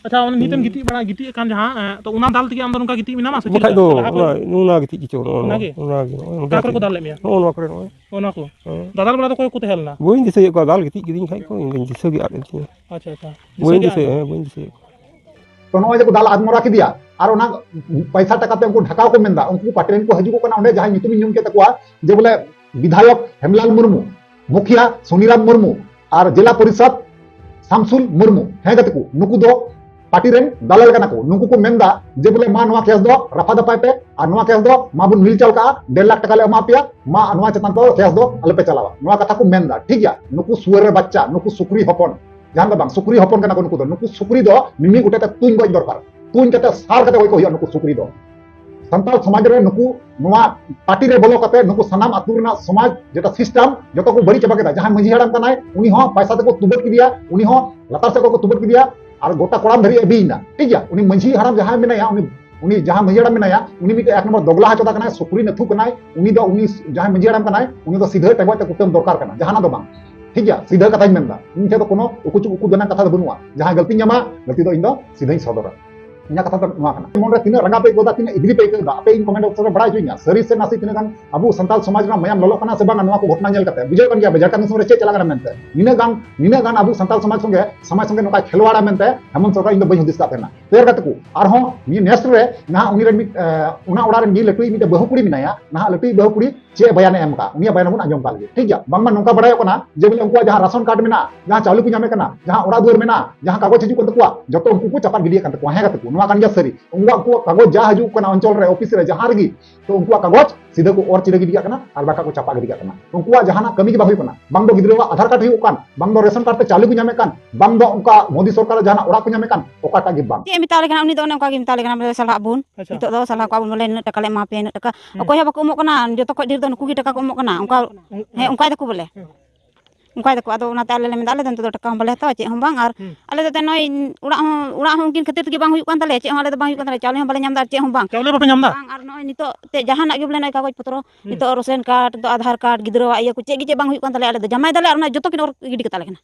ᱟᱪᱪᱷᱟ, ᱚᱱᱮ ᱱᱤᱛᱮᱢ ᱜᱤᱛᱤᱡ ᱵᱟᱲᱟ, ᱜᱤᱛᱤᱡ ᱟᱠᱟᱱ ᱡᱟᱦᱟᱸ, ᱮ, ᱛᱚ ᱚᱱᱟ ᱫᱟᱞ ᱛᱮᱜᱮ ᱟᱢ ᱫᱚ ᱱᱚᱝᱠᱟ ᱜᱤᱛᱤᱡ ᱢᱮᱱᱟᱢᱟ ᱥᱮ ᱪᱮᱫ ᱵᱟᱠᱷᱟᱡ ᱞᱮᱠᱟ? ᱫᱚ ᱞᱟᱦᱟ ᱠᱷᱚᱱ? ᱚᱱᱟ, ᱚᱱᱟ ᱜᱤᱛᱤᱡ ᱜᱮᱪᱚ, ᱱᱚᱜᱼᱚ ᱱᱚᱣᱟ, ᱚᱱᱟᱜᱮ? ᱱᱚᱣᱟ ᱜᱮ, ᱱᱚᱜᱼᱚ ᱱᱚᱝᱠᱟ ᱚᱠᱟ ᱠᱚᱨᱮ ᱠᱚ ᱜᱤᱛᱤᱡ᱾ ᱫᱟᱞ ᱞᱮᱫ ᱢᱮᱭᱟ? ᱱᱚᱜᱼᱚ ᱱᱚᱣᱟ ᱠᱚᱨᱮ, ᱱᱚᱜᱼᱚᱭ᱾ ᱚᱱᱟ ᱠᱚ? ᱦᱮᱸ᱾ ᱫᱟᱫᱟᱞ ᱵᱟᱲᱟ ᱫᱚ ᱚᱠᱚᱭ ᱠᱚ ᱛᱟᱦᱮᱸ ᱞᱮᱱᱟ? ᱵᱟᱹᱧ ᱫᱤᱥᱟᱹᱭᱮᱫ ᱠᱚᱣᱟ, ᱫᱟᱞ ᱜᱤᱛᱤᱡ ᱠᱤᱫᱤᱧ ᱠᱷᱟᱡ ᱠᱚ, ᱤᱧ ᱫᱚᱧ ᱫᱤᱥᱟᱹ ᱜᱮ ᱟᱫ ᱮᱱ ᱛᱤᱧᱟ᱾ ᱟᱪᱪᱷᱟ, ᱟᱪᱪᱷᱟ᱾ ᱫᱤᱥᱟᱹ ᱵᱟᱹᱧ ᱜᱮ ᱫᱤᱥᱟᱹᱭᱮᱫ, ᱟᱫ? ᱦᱮᱸ, ᱵᱟᱹᱧ ᱫᱤᱥᱟᱹᱭᱮᱫ ᱠᱚᱣᱟ᱾ ᱛᱚ ᱱᱚᱜᱼᱚᱭ ᱡᱮ ᱠᱚ ᱫᱟᱞ ᱟᱫᱢᱚᱨᱟ ᱠᱮᱫᱮᱭᱟ, ᱟᱨ ᱚᱱᱟ ᱯᱚᱭᱥᱟ ᱴᱟᱠᱟ ᱛᱮ ᱩᱱᱠᱩ ᱰᱷᱟᱠᱟᱣ ᱠᱚ ᱢᱮᱱᱫᱟ, ᱩᱱᱠᱩ ᱯᱟᱨᱴᱤ ᱨᱮᱱ ᱠᱚ ᱦᱤᱡᱩᱜᱚᱜ ᱠᱟᱱᱟ ᱚᱸᱰᱮ, ᱡᱟᱦᱟᱸᱭ ᱧᱩᱛᱩᱢᱤᱧ ᱧᱩᱢ ᱠᱮᱫ ᱛᱟᱠᱚᱣᱟ, ᱡᱮ ᱵᱚᱞᱮ ᱵᱤᱫᱷᱟᱭᱚᱠ ᱦᱮᱢᱞᱟᱞ ᱢᱩᱨᱢᱩ, ᱢᱩᱠᱷᱤᱭᱟ ᱥᱩᱱᱤᱨᱟᱢ ᱢᱩᱨᱢᱩ, ᱟᱨ ᱡᱮᱞᱟ ᱯᱚᱨᱤᱥᱚᱫ ᱥᱟᱢᱥᱩᱞ ᱢᱩᱨᱢᱩ, ᱦᱮᱸ ᱜᱟᱛᱮ ᱠᱚ, ᱱᱩᱠᱩ ᱫᱚ ᱯᱟᱨᱴᱤ ᱨᱮᱱ ᱫᱟᱞᱟᱞ ᱠᱟᱱᱟ ᱠᱚ᱾ ᱱᱩᱠᱩ ᱠᱚ ᱢᱮᱱᱫᱟ ᱡᱮ ᱵᱚᱞᱮ ᱢᱟ ᱱᱚᱣᱟ ᱠᱮᱥ ᱫᱚ ᱨᱟᱯᱷᱟ ᱫᱟᱯᱟᱭ ᱯᱮ, ᱟᱨ ᱱᱚᱣᱟ ᱠᱮᱥ ᱫᱚ ᱢᱟ ᱵᱚᱱ ᱢᱤᱞ ᱪᱟᱞ ᱠᱟᱜᱼᱟ, ᱰᱮᱲ ᱞᱟᱠᱷ ᱴᱟᱠᱟ ᱞᱮ ᱮᱢᱟ ᱯᱮᱭᱟ, ᱢᱟ ᱱᱚᱣᱟ ᱪᱮᱛᱟᱱ ᱫᱚ ᱠᱮᱥ ᱫᱚ ᱟᱞᱚᱯᱮ ᱪᱟᱞᱟᱣᱟ, ᱱᱚᱣᱟ ᱠᱟᱛᱷᱟ ᱠᱚ ᱢᱮᱱᱫᱟ᱾ ᱴᱷᱤᱠ ᱜᱮᱭᱟ, ᱱᱩᱠᱩ ᱥᱩᱭᱟᱹᱨ ᱨᱮ ᱵᱟᱪᱪᱟ, ᱱᱩᱠᱩ ᱥᱩᱠᱨᱤ ᱦᱚᱯᱚᱱ, ᱡᱟᱦᱟᱸ ᱫᱚ ᱵᱟᱝ, ᱥᱩᱠᱨᱤ ᱦᱚᱯᱚᱱ ᱠᱟᱱᱟ ᱠᱚ ᱱᱩᱠᱩ ᱫᱚ᱾ ᱱᱩᱠᱩ ᱥᱩᱠᱨᱤ ᱫᱚ ᱢᱤᱢᱤᱫ ᱜᱚᱴᱮᱡ ᱛᱮ ᱛᱩᱧ ᱜᱚᱡ ᱫᱚᱨᱠᱟᱨ, ᱛᱩᱧ ᱠᱟᱛᱮ ᱥᱟᱨ ᱠᱟᱛᱮ ᱜᱚᱡ ᱠᱚ ᱦᱩᱭᱩᱜᱼᱟ ᱱᱩᱠᱩ ᱥᱩᱠᱨᱤ ᱫᱚ᱾ ᱥᱟᱱᱛᱟᱲ ᱥᱚᱢᱟᱡᱽ ᱨᱮ ᱱᱩᱠᱩ ᱱᱚᱣᱟ ᱯᱟᱨᱴᱤ ᱨᱮ ᱵᱚᱞᱚ ᱠᱟᱛᱮ ᱱᱩᱠᱩ ᱥᱟᱱᱟᱢ ᱟᱹᱛᱩ ᱨᱮᱱᱟᱜ ᱥᱚᱢᱟᱡᱽ ᱡᱮᱴᱟ ᱥᱤᱥᱴᱮᱢ ᱡᱚᱛᱚ ᱠᱚ ᱵᱟᱹᱲᱤᱡ ᱪᱟᱵᱟ ᱠᱮᱫᱟ᱾ ᱡᱟᱦᱟᱸᱭ ᱢᱟᱹᱡᱷᱤ ᱦᱟᱲᱟᱢ ᱠᱟᱱᱟᱭ, ᱩᱱᱤ ᱦᱚᱸ ᱯᱟᱭᱥᱟ ᱛᱮᱠᱚ ᱛᱩᱵᱟᱹᱫ ᱠᱮᱫᱮᱭᱟ, ᱩᱱᱤ ᱦᱚᱸ ᱞᱟᱛᱟᱨ ᱥᱮᱫ ᱠᱷᱚᱱ ᱠᱚ ᱛᱩᱵᱟᱹᱫ ᱠᱮᱫᱮᱭᱟ, ᱟᱨ ᱜᱚᱴᱟ ᱠᱚᱲᱟᱢ ᱫᱷᱟᱹᱨᱤᱡ ᱮ ᱵᱤᱭᱮᱱᱟ᱾ ᱴᱷᱤᱠ ᱜᱮᱭᱟ, ᱩᱱᱤ ᱢᱟᱹᱡᱷᱤ ᱦᱟᱲᱟᱢ ᱡᱟᱦᱟᱸᱭ ᱢᱮᱱᱟᱭᱟ, ᱩᱱᱤ ᱩᱱᱤ ᱡᱟᱦᱟᱸ ᱢᱟᱹᱡᱷᱤ ᱦᱟᱲᱟᱢ ᱢᱮᱱᱟᱭᱟ, ᱩᱱᱤ ᱢᱤᱫᱴᱮᱱ ᱮᱠ ᱱᱚᱢᱵᱚᱨ ᱫᱚᱜᱽᱞᱟ ᱦᱚᱪᱚᱫᱟ ᱠᱟᱱᱟᱭ, ᱥᱩᱠᱨᱤ ᱱᱟᱹᱛᱷᱩ ᱠᱟᱱᱟᱭ᱾ ᱩᱱᱤ ᱫᱚ, ᱩᱱᱤ ᱡᱟᱦᱟᱸᱭ ᱢᱟᱹᱡᱷᱤ ᱦᱟᱲᱟᱢ ᱠᱟᱱᱟᱭ, ᱩᱱᱤ ᱫᱚ ᱥᱤᱫᱷᱟᱹ ᱴᱮᱸᱜᱚᱡ ᱛᱮ ᱠᱩᱴᱟᱹᱢ ᱫᱚᱨᱠᱟᱨ ᱠᱟᱱᱟ, ᱡᱟᱦᱟᱱᱟᱜ ᱫᱚ ᱵᱟᱝ᱾ ᱴᱷᱤᱠ ᱜᱮᱭᱟ, ᱥᱤᱫᱷᱟᱹ ᱠᱟᱛᱷᱟᱧ ᱢᱮᱱᱫᱟ, ᱤᱧ ᱴᱷᱮᱱ ᱫᱚ ᱠᱳᱱᱳ ᱩᱠᱩ ᱪᱩᱠᱩ ᱩᱠᱩ ᱫᱚᱱᱟᱝ ᱠᱟᱛᱷᱟ ᱫᱚ ᱵᱟᱹᱱᱩᱜᱼᱟ᱾ ᱡᱟᱦᱟᱸ ᱜᱟᱹᱞᱛᱤᱧ ᱧᱟᱢᱟ, ᱜᱟᱹᱞᱛᱤ ᱫᱚ ᱤᱧ ᱫᱚ ᱥᱤᱫᱷᱟᱹᱧ ᱥᱚᱫᱚᱨᱟ᱾ ᱤᱧᱟᱹᱜ ᱠᱟᱛᱷᱟ ᱫᱚ ᱱᱚᱣᱟ ᱠᱟᱱᱟ, ᱢᱚᱱᱨᱮ ᱛᱤᱱᱟᱹᱜ ᱨᱟᱸᱜᱟᱣ ᱯᱮ ᱟᱹᱭᱠᱟᱹᱣ ᱮᱫᱟ, ᱛᱤᱱᱟᱹᱜ ᱤᱫᱽᱨᱤ ᱯᱮ ᱟᱹᱭᱠᱟᱹᱣ ᱮᱫᱟ, ᱟᱯᱮ ᱤᱧ comment box ᱨᱮ ᱵᱟᱲᱟᱭ ᱦᱚᱪᱚᱧᱟ᱾ ᱥᱟᱹᱨᱤ ᱥᱮ ᱱᱟᱥᱮ ᱛᱤᱱᱟᱹᱜ ᱜᱟᱱ ᱟᱵᱚ ᱥᱟᱱᱛᱟᱲ ᱥᱚᱢᱟᱡᱽ ᱨᱮᱱᱟᱜ ᱢᱟᱭᱟᱢ ᱞᱚᱞᱚᱜ ᱠᱟᱱᱟ ᱥᱮ ᱵᱟᱝᱟ, ᱱᱚᱣᱟ ᱠᱚ ᱜᱷᱚᱴᱚᱱᱟ ᱧᱮᱞ ᱠᱟᱛᱮ ᱵᱩᱡᱷᱟᱹᱣ ᱠᱟᱱ ᱜᱮᱭᱟ ᱯᱮ ᱡᱷᱟᱲᱠᱷᱚᱸᱰ ᱫᱤᱥᱚᱢ ᱨᱮ ᱪᱮᱫ ᱪᱟᱞᱟᱜ ᱠᱟᱱᱟ ᱢᱮᱱᱛᱮ᱾ ᱱᱤᱱᱟᱹᱜ ᱜᱟᱱ, ᱱᱤᱱᱟᱹᱜ ᱜᱟᱱ ᱟᱵᱚ ᱥᱟᱱᱛᱟᱲ ᱥᱚᱢᱟᱡᱽ ᱥᱚᱸᱜᱮ, ᱥᱚᱢᱟᱡᱽ ᱥᱚᱸᱜᱮ ᱱᱚᱝᱠᱟ ᱠᱷᱮᱞᱣᱟᱲᱟ ᱢᱮᱱᱛᱮ ᱦᱮᱢᱚᱱᱛ ᱥᱚᱨᱠᱟᱨ ᱤᱧ ᱫᱚ ᱵᱟᱹᱧ ᱦᱩᱫᱤᱥ ᱠᱟᱜ ᱛᱟᱦᱮᱱᱟ᱾ ᱛᱮᱭᱟᱨ ᱜᱟᱛᱮ ᱠᱚ, ᱟᱨᱦᱚᱸ next ᱨᱮ ᱱᱟᱦᱟᱜ ᱩᱱᱤ ᱨᱮᱱ ᱢᱤᱫ, ᱮ, ᱚᱱᱟ ᱚᱲᱟᱜ ᱨᱮᱱ ᱡᱮ ᱞᱟᱹᱴᱩᱭᱤᱡ ᱢᱤᱫᱴᱮᱱ ᱵᱟᱹᱦᱩ ᱠᱩᱲᱤ ᱢᱮᱱᱟᱭᱟ, ᱱᱟᱦᱟᱜ ᱞᱟᱹᱴᱩᱭᱤᱡ ᱵᱟᱹᱦᱩ ᱠᱩᱲᱤ ᱪᱮᱫ ᱵᱟᱭᱟᱱᱮ ᱮᱢ ᱠᱟᱜ, ᱩᱱᱤᱭᱟᱜ ᱵᱟᱭᱟᱱ ᱵᱚᱱ ᱟᱸᱡᱚᱢ ᱠᱟᱜ ᱞᱮᱜᱮ᱾ ᱴᱷᱤᱠ ᱜᱮᱭᱟ, ᱵᱟᱝᱢᱟ ᱱᱚᱝᱠᱟ ᱵᱟᱲᱟᱭᱚᱜ ᱠᱟᱱᱟ ᱡᱮ ᱵᱚᱞᱮ ᱩᱱᱠᱩᱣᱟᱜ ᱡᱟᱦᱟᱸ ᱨᱟᱥᱚᱱ ᱠᱟᱨᱰ ᱢᱮᱱᱟᱜᱼᱟ, ᱡᱟᱦᱟᱸ ᱪᱟᱣᱞᱮ ᱠᱚ ᱧᱟᱢᱮ ᱠᱟᱱᱟ, ᱡᱟᱦᱟᱸ ᱚᱲᱟᱜ ᱫᱩᱣᱟᱹᱨ ᱢᱮᱱᱟᱜᱼᱟ, ᱡᱟᱦᱟᱸ ᱠᱟᱜᱚᱡᱽ ᱦᱤᱡᱩᱜ ᱠᱟᱱ ᱛᱟᱠᱚᱣᱟ, ᱡᱚᱛᱚ ᱩᱱᱠᱩ ᱠᱚ ᱪᱟᱯᱟᱫ ᱜᱤᱰᱤᱭᱮᱫ ᱠᱟᱱ ᱛᱟᱠᱚᱣᱟ᱾ ᱦᱮᱸ ᱜᱟᱛᱮ ᱠᱚ, ᱱᱚᱣᱟ ᱠᱟᱱ ᱜᱮᱭᱟ ᱥᱟᱹᱨᱤ᱾ ᱩᱱᱠᱩᱣᱟᱜ ᱠᱚ ᱠᱟᱜᱚᱡᱽ ᱡᱟ ᱦᱤᱡᱩᱜ ᱠᱟᱱᱟ ᱚᱧᱪᱚᱞ ᱨᱮ, ᱚᱯᱷᱤᱥ ᱨᱮ, ᱡᱟᱦᱟᱸ ᱨᱮᱜᱮ, ᱛᱚ ᱩᱱᱠᱩᱣᱟᱜ ᱠᱟᱜᱚᱡᱽ ᱥᱤᱫᱷᱟᱹ ᱠᱚ ᱚᱨ ᱪᱤᱨᱟᱹ ᱜᱤᱰᱤ ᱠᱟᱜ ᱠᱟᱱᱟ ᱟᱨ ᱵᱟᱠᱷᱟᱡ ᱠᱚ ᱪᱟᱯᱟᱫ ᱜᱤᱰᱤ ᱠᱟᱜ ᱠᱟᱱᱟ᱾ ᱩᱱᱠᱩᱣᱟᱜ ᱡᱟᱦᱟᱱᱟᱜ ᱠᱟᱹᱢᱤ ᱜᱮ ᱵᱟᱝ ᱦᱩᱭᱩᱜ ᱠᱟᱱᱟ, ᱵᱟᱝ ᱫᱚ ᱜᱤᱫᱽᱨᱟᱹᱣᱟᱜ ᱟᱫᱷᱟᱨ ᱠᱟᱨᱰ ᱦᱩᱭᱩᱜ ᱠᱟᱱ, ᱵᱟᱝ ᱫᱚ ᱨᱮᱥᱚᱱ ᱠᱟᱨᱰ ᱛᱮ ᱪᱟᱣᱞᱮ ᱠᱚ ᱧᱟᱢᱮᱫ ᱠᱟᱱ, ᱵᱟᱝ ᱫᱚ ᱚᱱᱠᱟ ᱢᱳᱫᱤ ᱥᱚᱨᱠᱟᱨ ᱡᱟᱦᱟᱱᱟᱜ ᱚᱲᱟᱜ ᱠᱚ ᱧᱟᱢᱮᱫ ᱠᱟᱱ, ᱚᱠᱟᱴᱟᱜ ᱜᱮ ᱵᱟᱝ᱾ ᱪᱮᱫ ᱮ ᱢᱮᱛᱟᱣ ᱞᱮ ᱠᱟᱱᱟ? ᱩᱱᱤ ᱫᱚ ᱚᱱᱮ ᱚᱱᱠᱟ ᱜᱮ ᱢᱮᱛᱟᱣ ᱞᱮ ᱠᱟᱱᱟ, ᱵᱚᱞᱮ ᱥᱟᱞᱦᱟᱜ ᱵᱚᱱ᱾ ᱟᱪᱪᱷᱟ᱾ ᱱᱤᱛᱚᱜ ᱫᱚ ᱥᱟᱞᱦᱟ ᱠᱚᱣᱟ ᱵᱚᱱ, ᱵᱚᱞᱮ ᱱᱤᱱᱟᱹᱜ ᱴᱟᱠᱟ ᱞᱮ ᱮᱢᱟ ᱯᱮᱭᱟ, ᱤᱱᱟᱹᱜ ᱴᱟᱠᱟ᱾ ᱦᱩᱸ᱾ ᱚᱠᱚᱭ ᱦᱚᱸ ᱵᱟᱠᱚ ᱮᱢᱚᱜ ᱠᱟᱱᱟ, ᱡᱚᱛᱚ ᱠᱷᱚᱡ ᱰᱷᱮᱨ ᱫᱚ ᱱᱩᱠᱩ ᱜᱮ ᱴᱟᱠᱟ ᱠᱚ ᱮᱢᱚᱜ ᱠᱟᱱᱟ, ᱚᱱᱠᱟ᱾ ᱦᱮᱸ, ᱚᱱᱠᱟᱭ ᱫᱟᱠᱚ ᱵᱚᱞᱮ᱾ ᱦᱩᱸ᱾ ᱚᱱᱠᱟᱭ ᱫᱟᱠᱚ᱾ ᱟᱫᱚ ᱚᱱᱟᱛᱮ ᱟᱞᱮ ᱞᱮ ᱢᱮᱱᱫᱟ, ᱟᱞᱮ ᱫᱚ ᱱᱤᱛᱚᱜ ᱫᱚ ᱴᱟᱠᱟ ᱦᱚᱸ ᱵᱟᱞᱮ ᱦᱟᱛᱟᱣᱟ, ᱪᱮᱫ ᱦᱚᱸ ᱵᱟᱝ᱾ ᱟᱨ ᱦᱩᱸ᱾ ᱟᱞᱮ ᱫᱚ ᱱᱚᱜᱼᱚᱭ ᱚᱲᱟᱜ ᱦᱚᱸ, ᱚᱲᱟᱜ ᱦᱚᱸ ᱩᱱᱠᱤᱱ ᱠᱷᱟᱹᱛᱤᱨ ᱛᱮᱜᱮ ᱵᱟᱝ ᱦᱩᱭᱩᱜ ᱠᱟᱱ ᱛᱟᱞᱮᱭᱟ, ᱪᱮᱫ ᱦᱚᱸ ᱟᱞᱮ ᱫᱚ ᱵᱟᱝ ᱦᱩᱭᱩᱜ ᱠᱟᱱ ᱛᱟᱞᱮᱭᱟ, ᱪᱟᱣᱞᱮ ᱦᱚᱸ ᱵᱟᱞᱮ ᱧᱟᱢ ᱮᱫᱟ ᱟᱨ ᱪᱮᱫ ᱦᱚᱸ ᱵᱟᱝ᱾ ᱪᱟᱣᱞᱮ ᱵᱟᱯᱮ ᱧᱟᱢ ᱮᱫᱟ? ᱵᱟᱝ, ᱟᱨ ᱱᱚᱜᱼᱚᱭ ᱱᱤᱛᱚᱜ ᱛᱮ ᱡᱟᱦᱟᱱᱟᱜ ᱜᱮ ᱵᱚᱞᱮ ᱱᱚᱜᱼᱚᱭ ᱠᱟᱜᱚᱡᱽ ᱯᱚᱛᱨᱚ, ᱦᱩᱸ᱾ ᱱᱤᱛᱚᱜ ᱨᱮᱥᱚᱱ ᱠᱟᱨᱰ, ᱱᱤᱛᱚᱜ ᱟᱫᱷᱟᱨ ᱠᱟᱨᱰ, ᱜᱤᱫᱽᱨᱟᱹᱣᱟᱜ ᱤᱭᱟᱹ ᱠᱚ ᱪᱮᱫ ᱜᱮ ᱪᱮᱫ ᱵᱟᱝ ᱦᱩᱭᱩᱜ ᱠᱟᱱ ᱛᱟᱞᱮᱭᱟ, ᱟᱞᱮ ᱫᱚ ᱡᱟᱢᱟᱭ ᱫᱟᱞᱮ ᱟᱨ ᱚᱱᱟ ᱡᱚᱛᱚ ᱠᱤᱱ ᱚᱨ ᱜᱤᱰᱤ ᱠᱟᱛᱟ ᱞᱮ ᱠᱟᱱᱟ᱾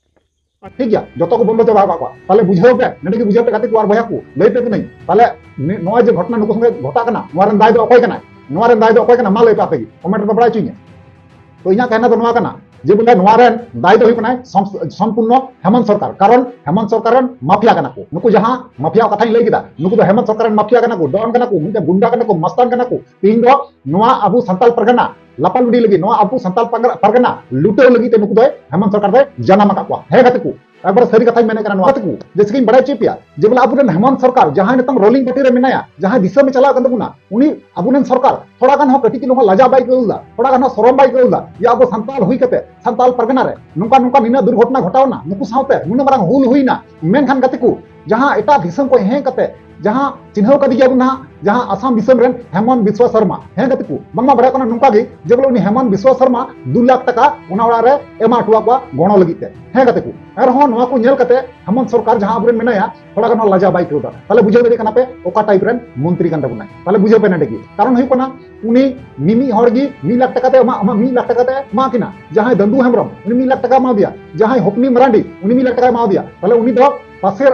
ᱴᱷᱤᱠ ᱜᱮᱭᱟ, ᱡᱚᱛᱚ ᱠᱚ ᱵᱚᱱᱫᱚ ᱪᱟᱵᱟ ᱟᱠᱟᱫ ᱠᱚᱣᱟ᱾ ᱛᱟᱦᱞᱮ ᱵᱩᱡᱷᱟᱹᱣ ᱯᱮ, ᱱᱚᱰᱮ ᱜᱮ ᱵᱩᱡᱷᱟᱹᱣ ᱯᱮ ᱜᱟᱛᱮ ᱠᱚ ᱟᱨ ᱵᱚᱭᱦᱟ ᱠᱚ, ᱞᱟᱹᱭ ᱯᱮ ᱠᱟᱹᱱᱟᱹᱧ᱾ ᱛᱟᱦᱞᱮ ᱱᱤ-, ᱱᱚᱣᱟ ᱡᱮ ᱜᱷᱚᱴᱚᱱᱟ ᱱᱩᱠᱩ ᱥᱚᱸᱜᱮ ᱜᱷᱚᱴᱟᱜ ᱠᱟᱱᱟ, ᱱᱚᱣᱟ ᱨᱮᱱ ᱫᱟᱭ ᱫᱚ ᱚᱠᱚᱭ ᱠᱟᱱᱟᱭ? ᱱᱚᱣᱟ ᱨᱮᱱ ᱫᱟᱭ ᱫᱚ ᱚᱠᱚᱭ ᱠᱟᱱᱟ? ᱢᱟ ᱞᱟᱹᱭ ᱯᱮ ᱟᱯᱮ ᱜᱮ, comment ᱨᱮᱯᱮ ᱵᱟᱲᱟᱭ ᱦᱚᱪᱚᱧᱟ᱾ ᱛᱚ ᱤᱧᱟᱹᱜ ᱠᱟᱛᱷᱟ ᱫᱚ ᱱᱚᱣᱟ ᱠᱟᱱᱟ ᱡᱮ ᱵᱚᱞᱮ ᱱᱚᱣᱟ ᱨᱮᱱ ᱫᱟᱭ ᱫᱚ ᱦᱩᱭᱩᱜ ᱠᱟᱱᱟᱭ ᱥᱚᱢ-, ᱥᱚᱢᱯᱩᱨᱱᱚ ᱦᱮᱢᱚᱱᱛ ᱥᱚᱨᱠᱟᱨ, ᱠᱟᱨᱚᱱ ᱦᱮᱢᱚᱱᱛ ᱥᱚᱨᱠᱟᱨ ᱨᱮᱱ ᱢᱟᱯᱷᱤᱭᱟ ᱠᱟᱱᱟ ᱠᱚ᱾ ᱱᱩᱠᱩ ᱡᱟᱦᱟᱸ ᱢᱟᱯᱷᱤᱭᱟ ᱠᱟᱛᱷᱟᱧ ᱞᱟᱹᱭ ᱠᱮᱫᱟ, ᱱᱩᱠᱩ ᱫᱚ ᱦᱮᱢᱚᱱᱛ ᱥᱚᱨᱠᱟᱨ ᱨᱮᱱ ᱢᱟᱯᱷᱤᱭᱟ ᱠᱟᱱᱟ ᱠᱚ, ᱰᱚᱱ ᱠᱟᱱᱟ ᱠᱚ, ᱢᱤᱫᱴᱮᱱ ᱜᱩᱱᱰᱟ ᱠᱟᱱᱟ ᱠᱚ, ᱢᱟᱥᱛᱟᱱ ᱠᱟᱱᱟ ᱠᱚ᱾ ᱛᱮᱦᱮᱧ ᱫᱚ ᱱᱚᱣᱟ ᱟᱵᱚ ᱥᱟᱱᱛᱟᱞ ᱯᱟᱨᱜᱟᱱᱟ ᱞᱟᱯᱟᱞᱩᱰᱤ ᱞᱟᱹᱜᱤᱫ, ᱱᱚᱣᱟ ᱟᱵᱚ ᱥᱟᱱᱛᱟᱞ ᱯᱟᱨᱜᱟᱱᱟ, ᱯᱟᱨᱜᱟᱱᱟ ᱞᱩᱴᱟᱹᱣ ᱞᱟᱹᱜᱤᱫ ᱛᱮ ᱱᱩᱠᱩ ᱫᱚᱭ, ᱦᱮᱢᱚᱱᱛ ᱥᱚᱨᱠᱟᱨ ᱫᱚᱭ ᱡᱟᱱᱟᱢ ᱟᱠᱟᱫ ᱠᱚᱣᱟ᱾ ᱦᱮᱸ ᱜᱟᱛᱮ ᱠᱚ, ᱮᱠᱵᱟᱨᱮ ᱥᱟᱹᱨᱤ ᱠᱟᱛᱷᱟᱧ ᱢᱮᱱᱮᱫ ᱠᱟᱱᱟ ᱱᱚᱣᱟ᱾ ᱜᱟᱛᱮ ᱠᱚ, ᱡᱮᱭᱥᱮ ᱠᱤᱧ ᱵᱟᱲᱟᱭ ᱦᱚᱪᱚᱭᱮᱫ ᱯᱮᱭᱟ ᱡᱮ ᱵᱚᱞᱮ ᱟᱵᱚᱨᱮᱱ ᱦᱮᱢᱚᱱᱛ ᱥᱚᱨᱠᱟᱨ ᱡᱟᱦᱟᱸᱭ ᱱᱤᱛᱚᱝ ᱨᱳᱞᱤᱝ ᱯᱟᱨᱴᱤ ᱨᱮ ᱢᱮᱱᱟᱭᱟ, ᱡᱟᱦᱟᱸᱭ ᱫᱤᱥᱚᱢᱮ ᱪᱟᱞᱟᱣ ᱠᱟᱱ ᱛᱟᱵᱚᱱᱟ, ᱩᱱᱤ ᱟᱵᱚᱨᱮᱱ ᱥᱚᱨᱠᱟᱨ ᱛᱷᱚᱲᱟ ᱜᱟᱱ ᱦᱚᱸ ᱠᱟᱹᱴᱤᱡ ᱪᱩᱞᱩᱝ ᱦᱚᱸ ᱞᱟᱡᱟ ᱵᱟᱭ ᱟᱹᱭᱠᱟᱹᱣ ᱞᱮᱫᱟ, ᱛᱷᱚᱲᱟ ᱜᱟᱱ ᱦᱚᱸ ᱥᱚᱨᱚᱢ ᱵᱟᱭ ᱟᱹᱭᱠᱟᱹᱣ ᱞᱮᱫᱟ ᱡᱮ ᱟᱵᱚ ᱥᱟᱱᱛᱟᱞ ᱦᱩᱭ ᱠᱟᱛᱮ ᱥᱟᱱᱛᱟᱞ ᱯᱟᱨᱜᱟᱱᱟ ᱨᱮ ᱱᱚᱝᱠᱟ ᱱᱚᱝᱠᱟ ᱱᱤᱱᱟᱹᱜ ᱫᱩᱨᱜᱷᱚᱴᱚᱱᱟ ᱜᱷᱚᱴᱟᱣᱱᱟ, ᱱᱩᱠᱩ ᱥᱟᱶᱛᱮ ᱱᱩᱱᱟᱹᱜ ᱢᱟᱨᱟᱝ ᱦᱩᱞ ᱦᱩᱭᱱᱟ, ᱢᱮᱱᱠᱷᱟᱱ ᱜᱟᱛᱮ ᱠᱚ, ᱡᱟᱦᱟᱸ ᱮᱴᱟᱜ ᱫᱤᱥᱚᱢ ᱠᱷᱚᱱ ᱦᱮᱡ ᱠᱟᱛᱮ ᱡᱟᱦᱟᱸ ᱪᱤᱱᱦᱟᱹᱣ ᱠᱟᱫᱮ ᱜᱮᱭᱟ ᱵᱚᱱ ᱱᱟᱦᱟᱜ, ᱡᱟᱦᱟᱸ ᱟᱥᱟᱢ ᱫᱤᱥᱚᱢ ᱨᱮᱱ ᱦᱮᱢᱚᱱᱛ ᱵᱤᱥᱣᱟ ᱥᱚᱨᱢᱟ᱾ ᱦᱮᱸ ᱜᱟᱛᱮ ᱠᱚ, ᱵᱟᱝᱢᱟ ᱵᱟᱲᱟᱭ ᱠᱟᱱᱟ ᱱᱚᱝᱠᱟ ᱜᱮ ᱡᱮ ᱵᱚᱞᱮ ᱩᱱᱤ ᱦᱮᱢᱚᱱᱛ ᱵᱤᱥᱣᱟ ᱥᱚᱨᱢᱟ ᱫᱩ ᱞᱟᱠᱷ ᱴᱟᱠᱟ ᱚᱱᱟ ᱚᱲᱟᱜ ᱨᱮ ᱮᱢᱟ ᱦᱚᱴᱚᱣᱟᱜ ᱠᱚᱣᱟ ᱜᱚᱲᱚ ᱞᱟᱹᱜᱤᱫ ᱛᱮ᱾ ᱦᱮᱸ ᱜᱟᱛᱮ ᱠᱚ, ᱮᱱᱨᱮᱦᱚᱸ ᱱᱚᱣᱟ ᱠᱚ ᱧᱮᱞ ᱠᱟᱛᱮ ᱦᱮᱢᱚᱱᱛ ᱥᱚᱨᱠᱟᱨ ᱡᱟᱦᱟᱸ ᱟᱵᱚᱨᱮᱱ ᱢᱮᱱᱟᱭᱟ, ᱛᱷᱚᱲᱟ ᱜᱟᱱ ᱦᱚᱸ ᱞᱟᱡᱟ ᱵᱟᱭ ᱟᱹᱭᱠᱟᱹᱣ ᱮᱫᱟ᱾ ᱛᱟᱦᱞᱮ ᱵᱩᱡᱷᱟᱹᱣ ᱫᱟᱲᱮᱭᱟᱜ ᱠᱟᱱᱟ ᱯᱮ ᱚᱠᱟ ᱴᱟᱭᱤᱯ ᱨᱮᱱ ᱢᱚᱱᱛᱨᱤ ᱠᱟᱱ ᱛᱟᱵᱚᱱᱟᱭ᱾ ᱛᱟᱦᱞᱮ ᱵᱩᱡᱷᱟᱹᱣ ᱯᱮ ᱱᱚᱰᱮ ᱜᱮ, ᱠᱟᱨᱚᱱ ᱦᱩᱭᱩᱜ ᱠᱟᱱᱟ ᱩᱱᱤ ᱢᱤᱢᱤᱫ ᱦᱚᱲ ᱜᱮ ᱢᱤᱫ ᱞᱟᱠᱷ ᱴᱟᱠᱟ ᱛᱮ ᱮᱢᱟ, ᱟᱢᱟᱜ ᱢᱤᱫ ᱞᱟᱠᱷ ᱴᱟᱠᱟ ᱛᱮ ᱮᱢᱟ ᱠᱤᱱᱟ᱾ ᱡᱟᱦᱟᱸᱭ ᱫᱟᱹᱫᱩ ᱦᱮᱢᱵᱨᱚᱢ, ᱩᱱᱤ ᱢᱤᱫ ᱞᱟᱠᱷ ᱴᱟᱠᱟ ᱮᱢᱟ ᱫᱮᱭᱟ, ᱡᱟᱦᱟᱸᱭ ᱦᱚᱯᱱᱤ ᱢᱟᱨᱟᱱᱰᱤ, ᱩᱱᱤ ᱢᱤᱫ ᱞᱟᱠᱷ ᱴᱟᱠᱟ ᱮᱢᱟ ᱫᱮᱭᱟ᱾ ᱛᱟᱦᱞᱮ ᱩᱱᱤ ᱫᱚ ᱯᱟᱥᱮᱨ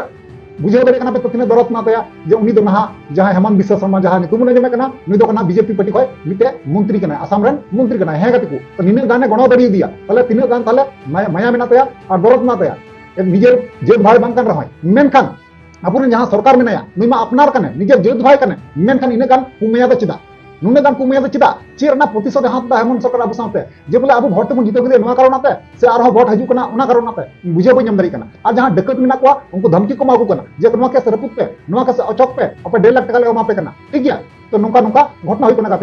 ᱵᱩᱡᱷᱟᱹᱣ ᱫᱟᱲᱮᱭᱟᱜ ᱠᱟᱱᱟ ᱯᱮ ᱛᱚ ᱛᱤᱱᱟᱹᱜ ᱫᱚᱨᱚᱫ ᱢᱮᱱᱟᱜ ᱛᱟᱭᱟ, ᱡᱮ ᱩᱱᱤ ᱫᱚ ᱱᱟᱦᱟᱜ ᱡᱟᱦᱟᱸᱭ ᱦᱮᱢᱚᱱᱛ ᱵᱤᱥᱣᱟ ᱥᱚᱨᱢᱟ ᱡᱟᱦᱟᱸ ᱧᱩᱛᱩᱢ ᱵᱚᱱ ᱟᱸᱡᱚᱢᱮᱫ ᱠᱟᱱᱟ, ᱩᱱᱤ ᱫᱚ ᱠᱟᱱᱟ ᱵᱤᱡᱮᱯᱤ ᱯᱟᱨᱴᱤ ᱠᱷᱚᱱ ᱢᱤᱫᱴᱮᱡ ᱢᱚᱱᱛᱨᱤ ᱠᱟᱱᱟᱭ, ᱟᱥᱟᱢ ᱨᱮᱱ ᱢᱚᱱᱛᱨᱤ ᱠᱟᱱᱟᱭ᱾ ᱦᱮᱸ ᱜᱟᱛᱮ ᱠᱚ, ᱛᱚ ᱱᱤᱱᱟᱹᱜ ᱜᱟᱱᱮ ᱜᱚᱲᱚ ᱫᱟᱲᱮᱭᱟᱫᱮᱭᱟ, ᱛᱟᱦᱞᱮ ᱛᱤᱱᱟᱹᱜ ᱜᱟᱱ ᱛᱟᱦᱞᱮ ᱢᱟᱭᱟ, ᱢᱟᱭᱟ ᱢᱮᱱᱟᱜ ᱛᱟᱭᱟ ᱟᱨ ᱫᱚᱨᱚᱫ ᱢᱮᱱᱟᱜ ᱛᱟᱭᱟ᱾ ᱱᱤᱡᱮᱨ ᱡᱟᱹᱛ ᱵᱷᱟᱭ ᱵᱟᱝ ᱠᱟᱱ ᱨᱮᱦᱚᱸᱭ, ᱢᱮᱱᱠᱷᱟᱱ ᱟᱵᱚᱨᱮᱱ ᱡᱟᱦᱟᱸ ᱥᱚᱨᱠᱟᱨ ᱢᱮᱱᱟᱭᱟ, ᱱᱩᱭ ᱢᱟ ᱟᱯᱱᱟᱨ ᱠᱟᱱᱟᱭ, ᱱᱤᱡᱮᱨ ᱡᱟᱹᱛ ᱵᱷᱟᱭ ᱠᱟᱱᱟᱭ, ᱢᱮᱱᱠᱷᱟᱱ ᱤᱱᱟᱹᱜ ᱜᱟᱱ ᱠᱚ ᱢᱟᱭᱟ ᱫᱚ ᱪᱮᱫᱟᱜ? ᱱᱩᱱᱟᱹᱜ ᱜᱟᱱ ᱠᱚ ᱢᱟᱭᱟ ᱫᱚ ᱪᱮᱫᱟᱜ? ᱪᱮᱫ ᱨᱮᱱᱟᱜ ᱯᱨᱚᱛᱤᱥᱳᱫᱷ ᱮ ᱦᱟᱛᱟᱣ ᱮᱫᱟ ᱦᱮᱢᱚᱱᱛ ᱥᱚᱨᱠᱟᱨ ᱟᱵᱚ ᱥᱟᱶᱛᱮ? ᱡᱮ ᱵᱚᱞᱮ ᱟᱵᱚ ᱵᱷᱳᱴ ᱛᱮᱵᱚᱱ ᱡᱤᱛᱟᱹᱣ ᱠᱮᱫᱮᱭᱟ ᱱᱚᱣᱟ ᱠᱟᱨᱚᱱ ᱛᱮ, ᱥᱮ ᱟᱨᱦᱚᱸ ᱵᱷᱳᱴ ᱦᱤᱡᱩᱜ ᱠᱟᱱᱟ ᱚᱱᱟ ᱠᱟᱨᱚᱱ ᱛᱮ? ᱵᱩᱡᱷᱟᱹᱣ ᱵᱟᱹᱧ ᱧᱟᱢ ᱫᱟᱲᱮᱭᱟᱜ ᱠᱟᱱᱟ᱾ ᱟᱨ ᱡᱟᱦᱟᱸ ᱰᱟᱹᱠᱟᱹᱛ ᱢᱮᱱᱟᱜ ᱠᱚᱣᱟ, ᱩᱱᱠᱩ ᱫᱷᱟᱢᱠᱤ ᱠᱚ ᱮᱢᱟ ᱠᱚ ᱠᱟᱱᱟ ᱡᱮ ᱱᱚᱣᱟ ᱠᱮᱥ ᱨᱟᱹᱯᱩᱫ ᱯᱮ, ᱱᱚᱣᱟ ᱠᱮᱥ ᱚᱪᱚᱜ ᱯᱮ, ᱟᱯᱮ ᱰᱮᱲ ᱞᱟᱠᱷ ᱴᱟᱠᱟ ᱞᱮ ᱮᱢᱟ ᱯᱮ ᱠᱟᱱᱟ, ᱴᱷᱤᱠ ᱜᱮᱭᱟ? ᱛᱚ ᱱᱚᱝᱠᱟ ᱱᱚᱝᱠᱟ ᱜᱷᱚᱴᱚᱱᱟ ᱦᱩᱭᱩᱜ ᱠᱟᱱᱟ ᱜᱟᱛᱮ᱾